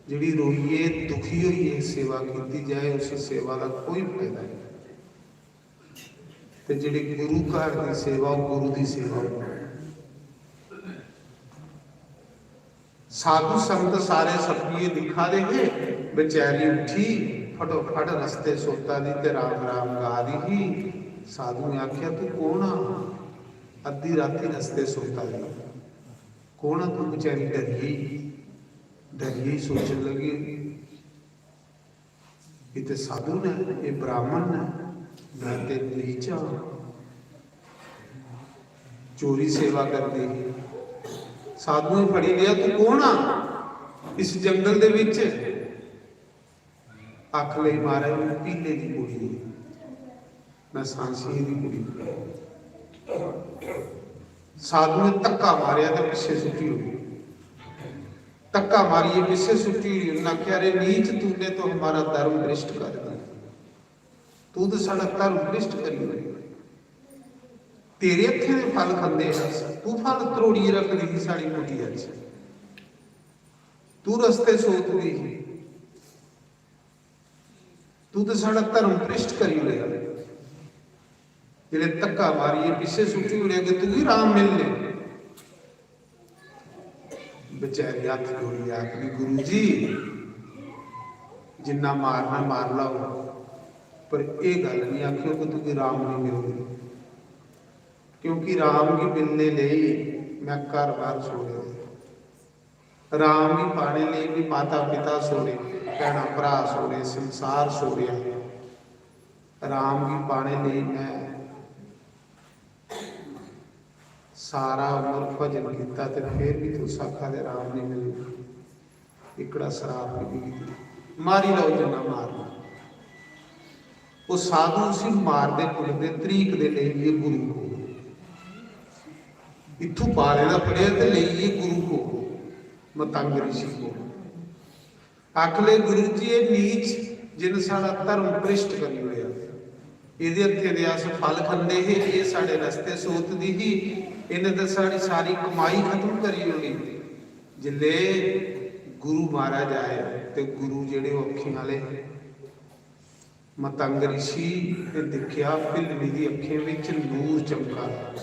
जेह्ड़ी रोइयै दुखी होइयै सेवा कीती जाए, उस सेवा का कोई फायदा नहीं। ते जेह्ड़ी गुरु घर दी सेवा, ओह् गुरु दी सेवा। साधु संत सारे सपिये दिखा दे हे। बेचारी उठी, फटोफट रस्ते सोता दी ते राम राम गा दी ही। साधु ने आख्या, "तू कौन आ? अद्धी राती रस्ते सोता दी, कौन आ तू?" बेचारी डरी गई, डरी गई, सोचन लगी, "ये ते साधु ने, ये ब्राह्मण ने, मैं ते नीच हां, चोरी सेवा करदी ही।" साधु ने फड़ी लिया, "तू कौन आ इस जंगल दे विच?" आख लई, "महाराज, मैं पीले दी कुड़ी हां, मैं सांसिये दी कुड़ी हां।" साधु ने धक्का मारेआ ते पिच्छे सुट्टी ओड़ी। धक्का मारियै पिच्छे सुट्टी ओड़ी। उन्हें आखेआ, "अरे नीच, तूने तो हमारा धर्म भ्रष्ट कर दिया, तू तो साढ़ा धर्म भ्रष्ट करी ओड़ेआ। तेरे हत्थें दे फल खंदे हे अस, तू फल त्रोड़ियै रखदी ही साढ़ी कुटिया च, तू रस्ते सोतदी ही, तू तो साढ़ा धर्म भ्रष्ट करी ओड़ेआ।" जिसलै धक्का मारियै पिच्छे सुट्टी ओड़ेआ कि तुगी राम मिलने, बेचारी हत्थ जोड़ियै आखदी, "गुरु जी, जिन्ना मारना मार लैओ, पर एह् गल्ल निं आखेओ कि तुगी राम निं मिलग, क्योंकि राम गी मिलने लेई मैं घर बार छोड़े दे। राम गी पाने लेई मैं माता पिता छोड़े, भैणां भ्राऽ छोड़े, संसार छोड़ेआ। राम गी पाने लेई मैं सारा उम्र भजन कीता ते फिर भी तुस आखा दे राम नहीं मिलना।" इकड़ा सराप भी मिली गया। मारी लैओ जिन्ना मारना। वो साधु उसी मारदे कुटदे तरीक दे लेई गे गुरु को। इत्थू पाले दा पड़ेआ ते लेई गे गुरु को, मतंग ऋषि को। आखले, "गुरु जी, ये नीच जिन साढ़ा धर्म भ्रष्ट करी ओड़ेआ। एह्दे हत्थे दे अस फल खंदे हे, एह् साढ़े रस्ते सोतदी ही, इन्हें ते साढ़ी सारी कमाई खत्म करी ओड़ी।" जिसले गुरु मारा जाए ते गुरु जेह्ड़े ओह् अक्खीं आह्ले हे, मतंग ऋषि ने दिक्खेआ, भिल्लनी दी अक्खें बिच नूर चमका।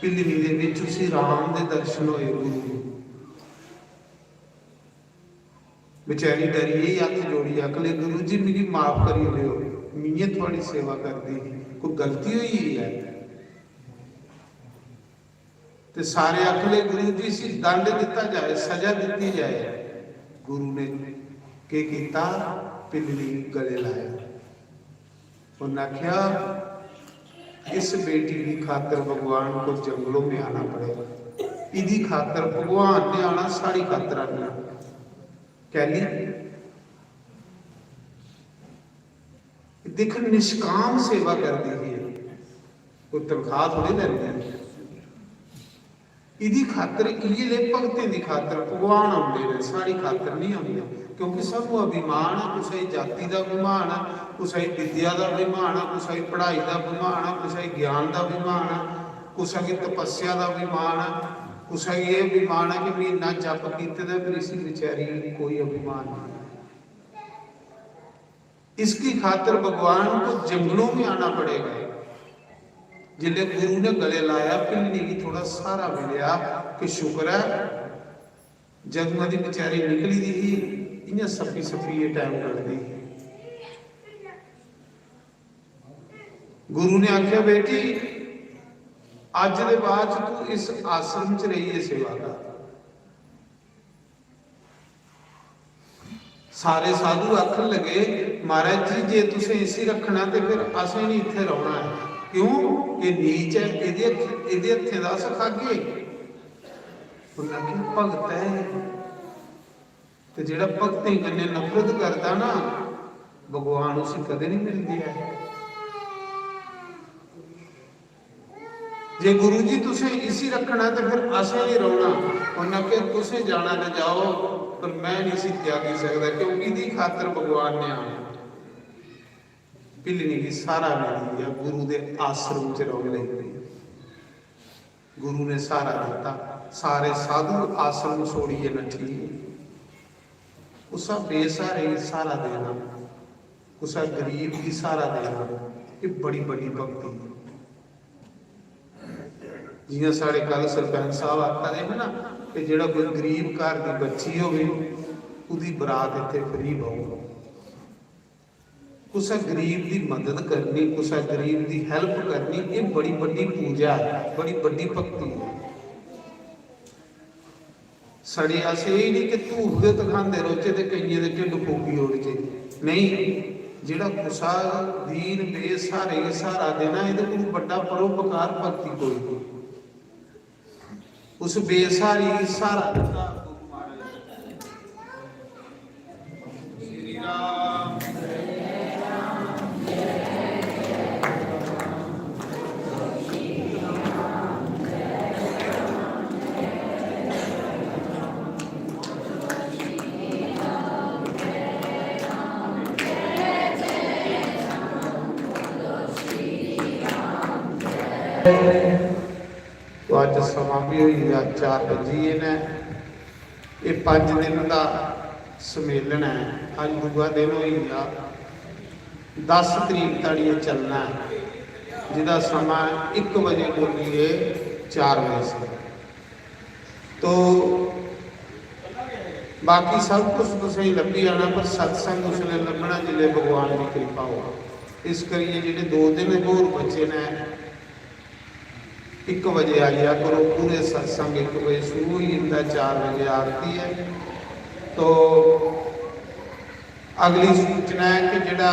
भिल्लनी दे बिच उसी राम दे दर्शन होए गुरु नू। बेचारी डरियै ही हत्थ जोड़ी आखले, "गुरु जी, मिगी माफ करी ओड़ेओ, में थुआड़ी सेवा करदी ही, कोई गलती होई गेई ऐ?" ते सारे आखले, "गुरु जी, इसी दंड दित्ता जाए, सजा दित्ती जाए।" गुरु ने केह् कीता? भिल्लनी गी गले लाया। उन्नै आखेआ, "इस बेटी दी खातर भगवान को जंगलों में आना पड़ेगा। इदी खातर भगवान ने आना, साढ़ी खातर आना।" कैली? दिक्ख, निष्काम सेवा करदी ही, कोई तनखाह थोड़ी लैंदी ही। इदी खातर, इयै ले भगतें दी खातर भगवान औंदे न, साढ़ी खातर नहीं औंदे, क्योंकि सानू अभिमान ऐ, कुसै दी जाति दा अभिमान ऐ, कुसै दी विद्या दा अभिमान ऐ, कुसै दी पढ़ाई दा अभिमान ऐ, कुसै दी ज्ञान दा अभिमान ऐ, कुसै गी तपस्या दा अभिमान ऐ, कुसै गी एह् अभिमान ऐ कि में इन्ना जप कीते दा, पर इसी बेचारी गी कोई अभिमान नहीं। इसकी खातर भगवान को जंगलों में आना पड़ेगा। जिसले गुरु ने गले लाया, भिल्लनी गी थोड़ा सहारा मिलेआ कि शुक्र ऐ, जदूं दी बेचारी निकली दी ही, इ'यां सप्पी सप्पियै टाइम कड्ढदी ही। गुरु ने आखेआ, "बेटी, अज्ज दे बाद च तू इस आश्रम च रेहियै सेवा कर। सारे साधु आखन लगे, "महाराज जी, जे तुसें इसी रक्खना ते फिर असें निं इत्थै रौह्ना ऐ। क्यों? एह् नीच ऐ, एह्दे हत्थ-, एह्दे हत्थें दा अस खागे।" उन्नै आखेआ, "भगत ऐ एह्, ते जेह्ड़ा भगतें कन्नै नफरत करदा ना, भगवान उसी कदें निं मिलदे ऐ।" "जे गुरु जी तुसें इसी रक्खना ते फिर असें निं रौह्ना।" उन्नै आखेआ, "तुसें जाना ते जाओ, पर मैं निं इसी त्यागी सकदा, क्योंकि इदी खातर भगवान ने आना।" भिल्लनी गी स्हारा मिली गेआ, गुरु दे आश्रम च रौह्न लगी पेई। गुरु ने स्हारा दित्ता, सारे साधु आश्रम छोड़ियै नट्ठी गे। कुसै बेस्हारे गी स्हारा देना, कुसै गरीब गी स्हारा देना, एह् बड़ी बड्डी भक्ति ऐ। जियां साढ़े कल सरपंच साहब आखा दे हे ना कि जेह्ड़ा कोई गरीब घर दी बच्ची होवे, ओह्दी बरात इत्थै free बहू। कुसै गरीब दी मदद करनी, कुसै गरीब दी help करनी, एह् बड़ी बड्डी पूजा ऐ, बड़ी बड्डी भक्ति ऐ। सड़े अस एह् निं कि धूफ गै धखांदे रौह्चै ते केइयें दे ढिड्ड फूकी ओड़चै। नेईं, जेह्ड़ा कुसा दीन बेस्हारे गी स्हारा देना, एह्दे कोलूं बड्डा परोपकार भक्ति कोई निं। उस बेस्हारी गी स्हारा दित्ता गुरु महाराज ने। श्री राम। तो अज्ज समां भी होई गेआ, चार बज्जी गे न। एह् पंज दिन दा सम्मेलन ऐ, अज्ज दूआ दिन होई गेआ। दस तरीक धोड़ी एह् चलना ऐ, जेह्दा समां इक बजे कोला लेइयै चार बजे से। तो बाकी सब कुछ तुसेंगी लब्भी जाना, पर सत्संग उसलै लब्भना जिसलै भगवान दी किरपा हो। इस करियै जेह्ड़े दो दिन होर बचे न, इक बजे आई जा करो, पूरे सत्संग इक बजे शुरू होई जंदा, चार बजे आरती ऐ। तो अगली सूचना ऐ कि जेह्ड़ा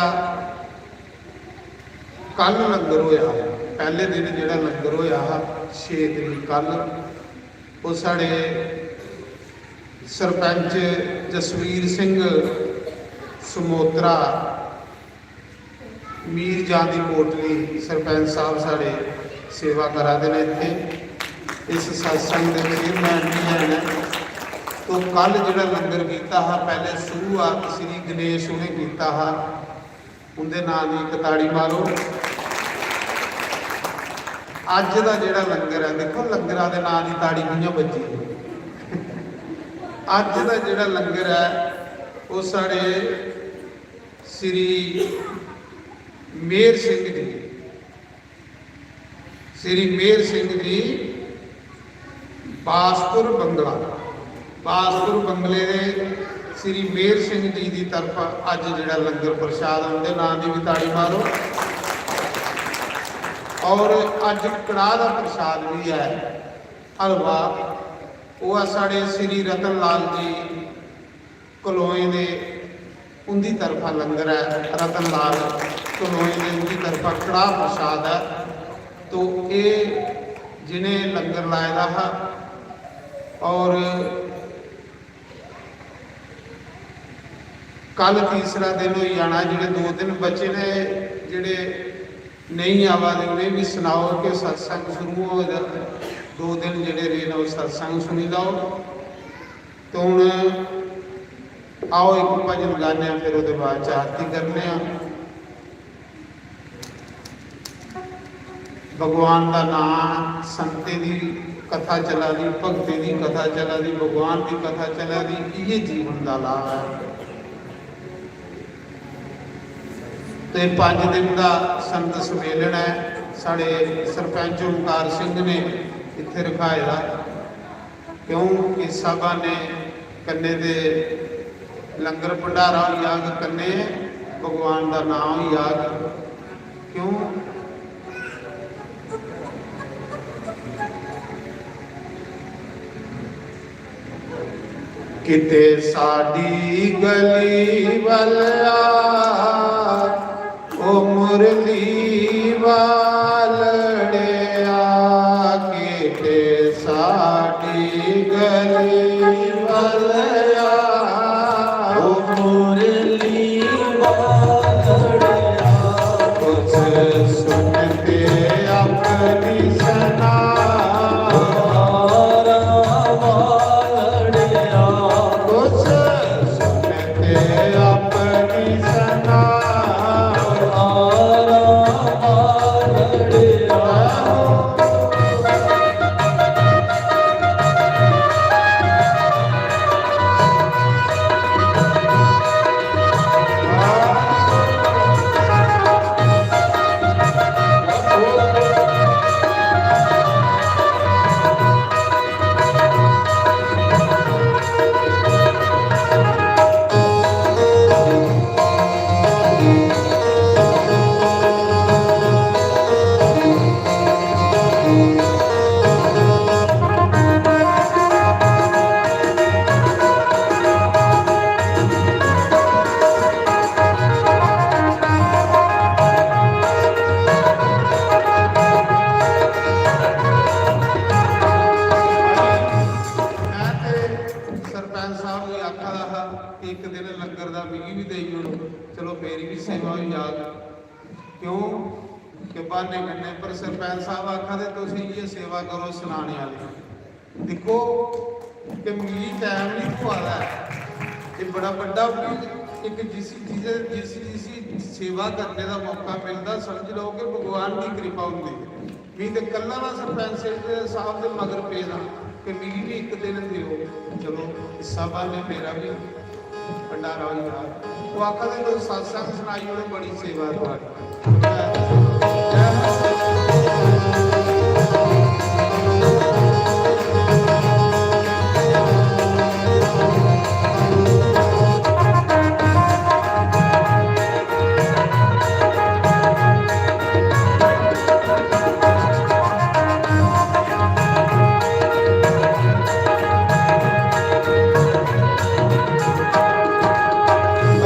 कल लंगर होया, पैह्ले दिन जेह्ड़ा लंगर होया हा, छे तरीक कल, ओह् साढ़े सरपंच जसवीर सिंह समोत्रा, मीर जां दी कोटली सरपंच साहब साढ़े सेवा करा दे न इत्थै, इस सत्संग दे chairman बी हैन। तो कल जेह्ड़ा लंगर कीता हा, पैह्ले शुरुआत श्री गणेश उ'नें कीता हा, उं'दे नांऽ दी इक ताड़ी मारो। अज्ज दा जेह्ड़ा लंगर ऐ, दिक्खो लंगरा दे नांऽ दी ताड़ी कि'यां बज्जी। अज्ज दा जेह्ड़ा लंगर ऐ, ओह् साढ़े श्री मेहर सिंह जी, श्री मेहर सिंह जी, बासपुर बंगला, बासपुर बंगले दे श्री मेहर सिंह जी दी तरफा अज्ज जेह्ड़ा लंगर प्रसाद उं'दे नांऽ दी बी ताड़ी मारो। और अज्ज कड़ाह दा प्रसाद बी ऐ, हलवा, ओह् ऐ साढ़े श्री रतन लाल जी कलोएं दे, उं'दी तरफा लंगर ऐ, रतन लाल कलोएं दे, उं'दी तरफा कड़ाह प्रसाद ऐ। तो एह् जिनें लंगर लाए दा हा, और कल तीसरा दिन होई जाना, जेह्ड़े दो दिन बचे ने, जेह्ड़े नेईं आवा दे, उ'नें बी सनाओ कि सत्संग शुरू होए दा, दो दिन जेह्ड़े रेह् न, ओह् सत्संग सुनी लैओ। तो हून आओ, इक भजन गाने आं, फिर ओह्दे बाद च आरती करने आं। भगवान दा नांऽ, संतें दी कथा चला दी, भगतें दी कथा चला दी, भगवान दी कथा चला दी, इ'यै जीवन दा लाभ ऐ। ते पंज दिन दा संत सम्मेलन ऐ, साढ़े सरपंच ओंकार सिंह ने इत्थै रखाए दा। क्यों इस स्हाबा ने कन्नै ते लंगर भंडारा होई जाग, कन्नै भगवान दा नांऽ होई जाग। क्यों किते साडी गली वल आ, ओ मुरली वालड़िया, किते साडी गली वल आ, ओ मुरली वालड़िया। कुछ सुनते अपनी सना, कुछ सुनते अपनी सना। सरपंच साहब गी आखा दा हा कि इक दिन लंगर दा मिगी बी देई ओड़ो, चलो मेरी बी सेवा होई जाग। क्यों? कि बहाने कन्नै, पर सरपंच साहब आखा दे, "तुस इ'यै सेवा करो सनाने आह्ले।" दिक्खो कि मिगी टैम निं थ्होआ दा ऐ। एह् बड़ा बड्डा, इक जिसी, जिसी, जिसी, जिसी सेवा करने दा मौका मिलदा, समझ लैओ कि भगवान दी किरपा होंदी। मी ते कल्ला ना सरपंच साहब दे मगर पेदा कि मिगी बी इक दिन देओ। चलो, इस्सा बहाने मेरा बी भंडारा होई जा। ओह् आखा दे, "तुस सत्संग सनाई ओड़ो, बड़ी सेवा थुआढ़ी।"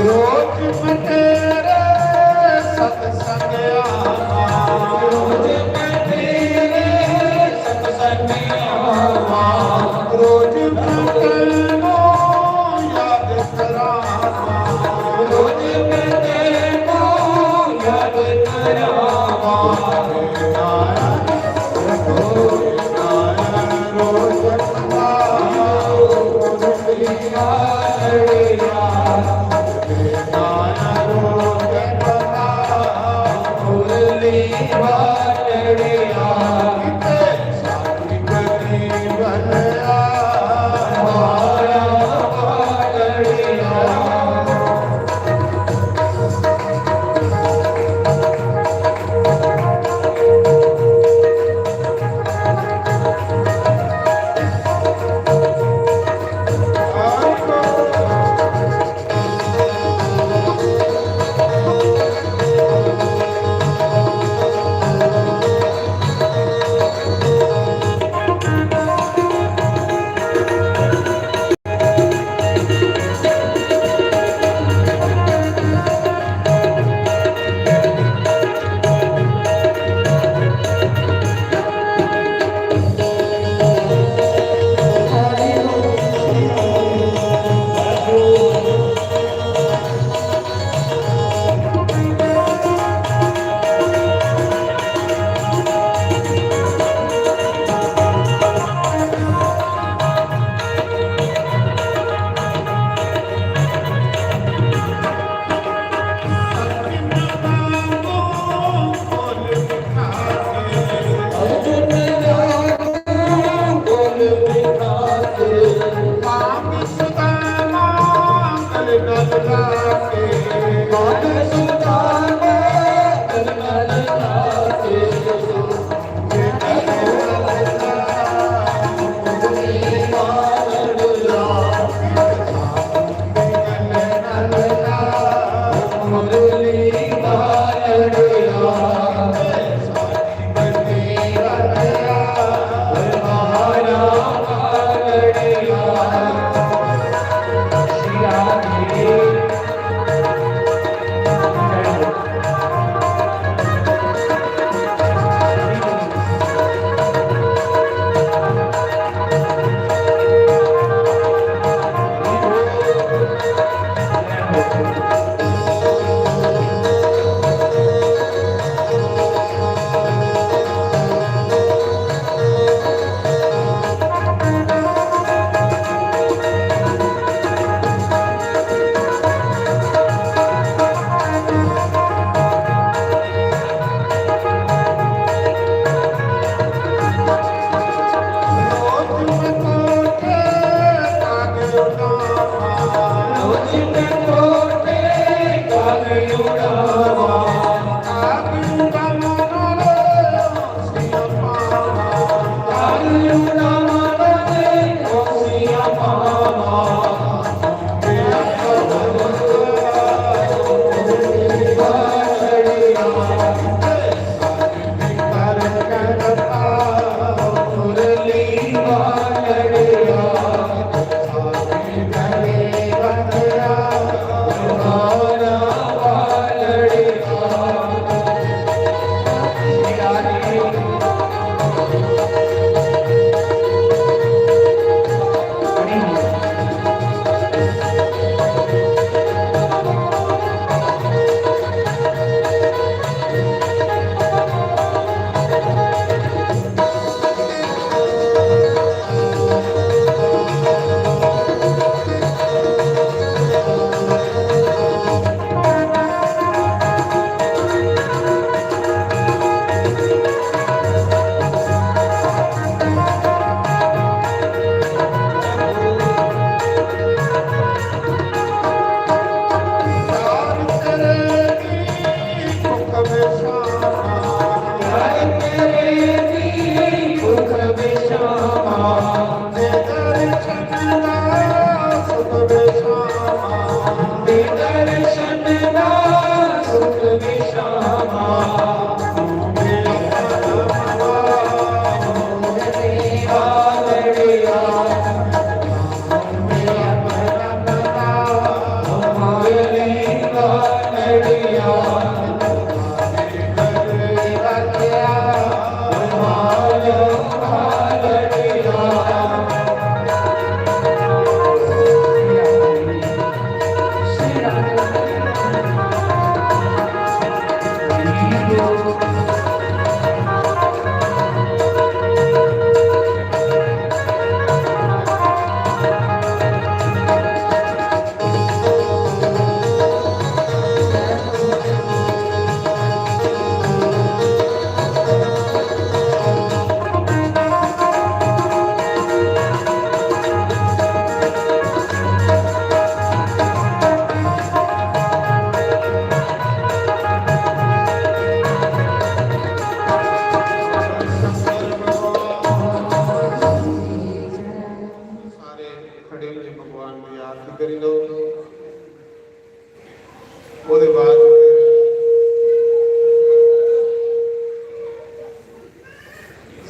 रोज मटेरे सत्संग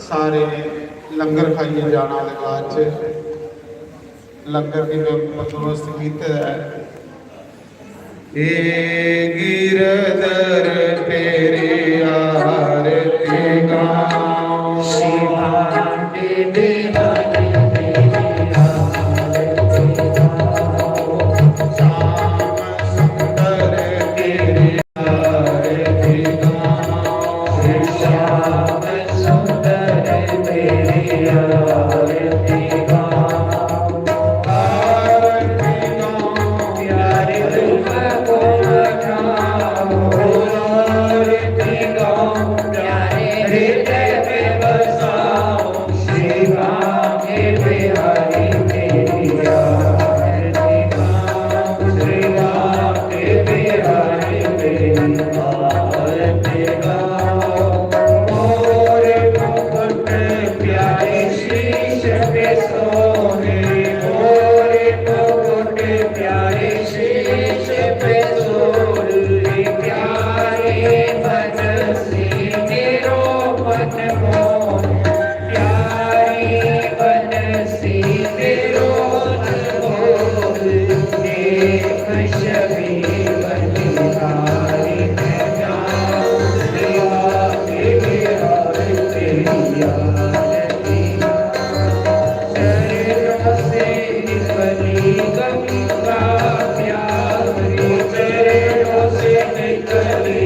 सारे लंगर खाइयै जाना दे बाद च लंगर दी बंदोबस्त कीते दा ऐ। ए गिरधर तेरी आरती गाऊं। शिवा के बिहारी तेरी आरती गाऊं। श्याम सुंदर तेरी आरती गाऊं। श्याम सुंदर तेरी आरती गाऊं। आरती गाऊं प्यारे तुमको मनाऊं। आरती गाऊं प्यारे हृदय में बसाऊं। शिवा के बिहारी तेरी आरती गाऊं। शिवा के बिहारी तेरी आरती गाऊं। मोर मुकुट प्यारे शीश पे सोहे, मोर मुकुट प्यारे शीश पे सोहे, प्यारे बनसी मेरो मन मोहे, प्यारे बनसी मेरो मन मोहे। देख छवि बलिहारी मैं जाऊं, शिवा के बिहारी तेरी आरती। चरणों से निकली गंगा प्यारी, चरणों से निकली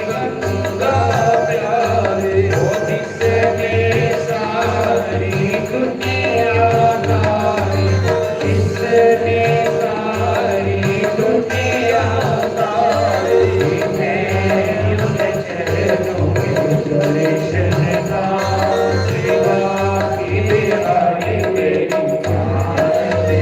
गंगा प्यारी। ओ जिसने सारी दुनिया तारी, जिसने सारी दुनिया तारी, मैं उन चरणों में दर्शन का शिवा की हरि तेरी आरती।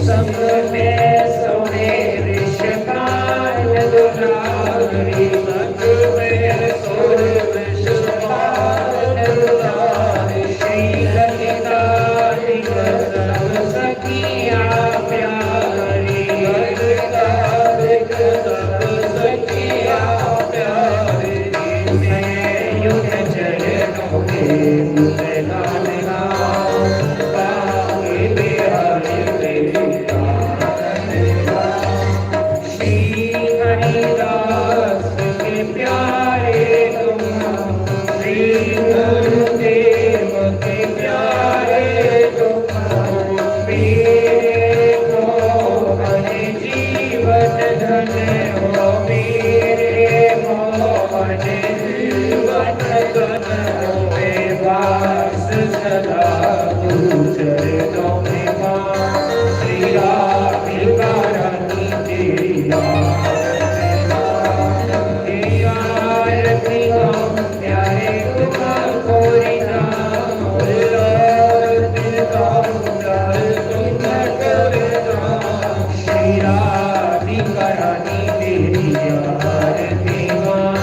सब में सोहे वृषभानु दुलारी, सब में सोहे वृषभानु दुलारी। श्री ललिता जी का सब सखिया प्यारी, ललिता जी का सब सखिया प्यारी। मैं युग चरणों के गुणगान गाऊं, पाके बिहारी तेरी आरती गाऊं। श्री हरिदास के प्यारे तुम, श्री गुरुदेव के प्यारे तुम, मेरे मोहन जीवन धन हो, मेरे मोहन जीवन धन हो। मैं वास सदा गुरु चरणों में पाऊं, श्री राधिका रानी तेरी आरती गाऊं, प्यारे तुमको रिझाऊं, आरती गाऊं, प्यारे तुमको रिझाऊं। श्री राधिका रानी तेरी आरती गाऊं,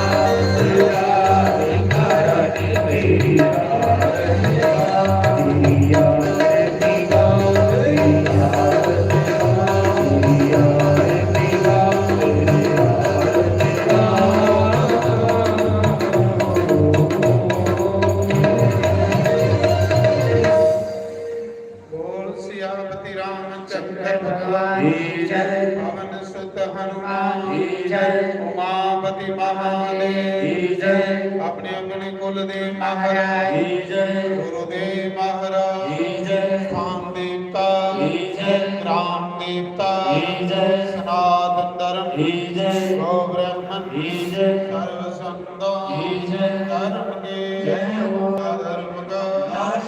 राधिका रानी तेरी आरती गाऊं, तेरी आरती गाऊं, तेरी आरती गाऊं, तेरी आरती गाऊं, तेरी आरती गाऊं। बोल सियापति रामचंद्र भगवान की जय। पवन सुत हनुमान की जय। उमापति महादेव की जय। अपने अपने कुल देव महाराज की जय। गुरुदेव महाराज की जय। स्थान देवता की जय। ग्राम देवता की जय। सनातन धर्म की जय। गौ ब्राह्मण की जय। सर्व संतों की जय। धर्म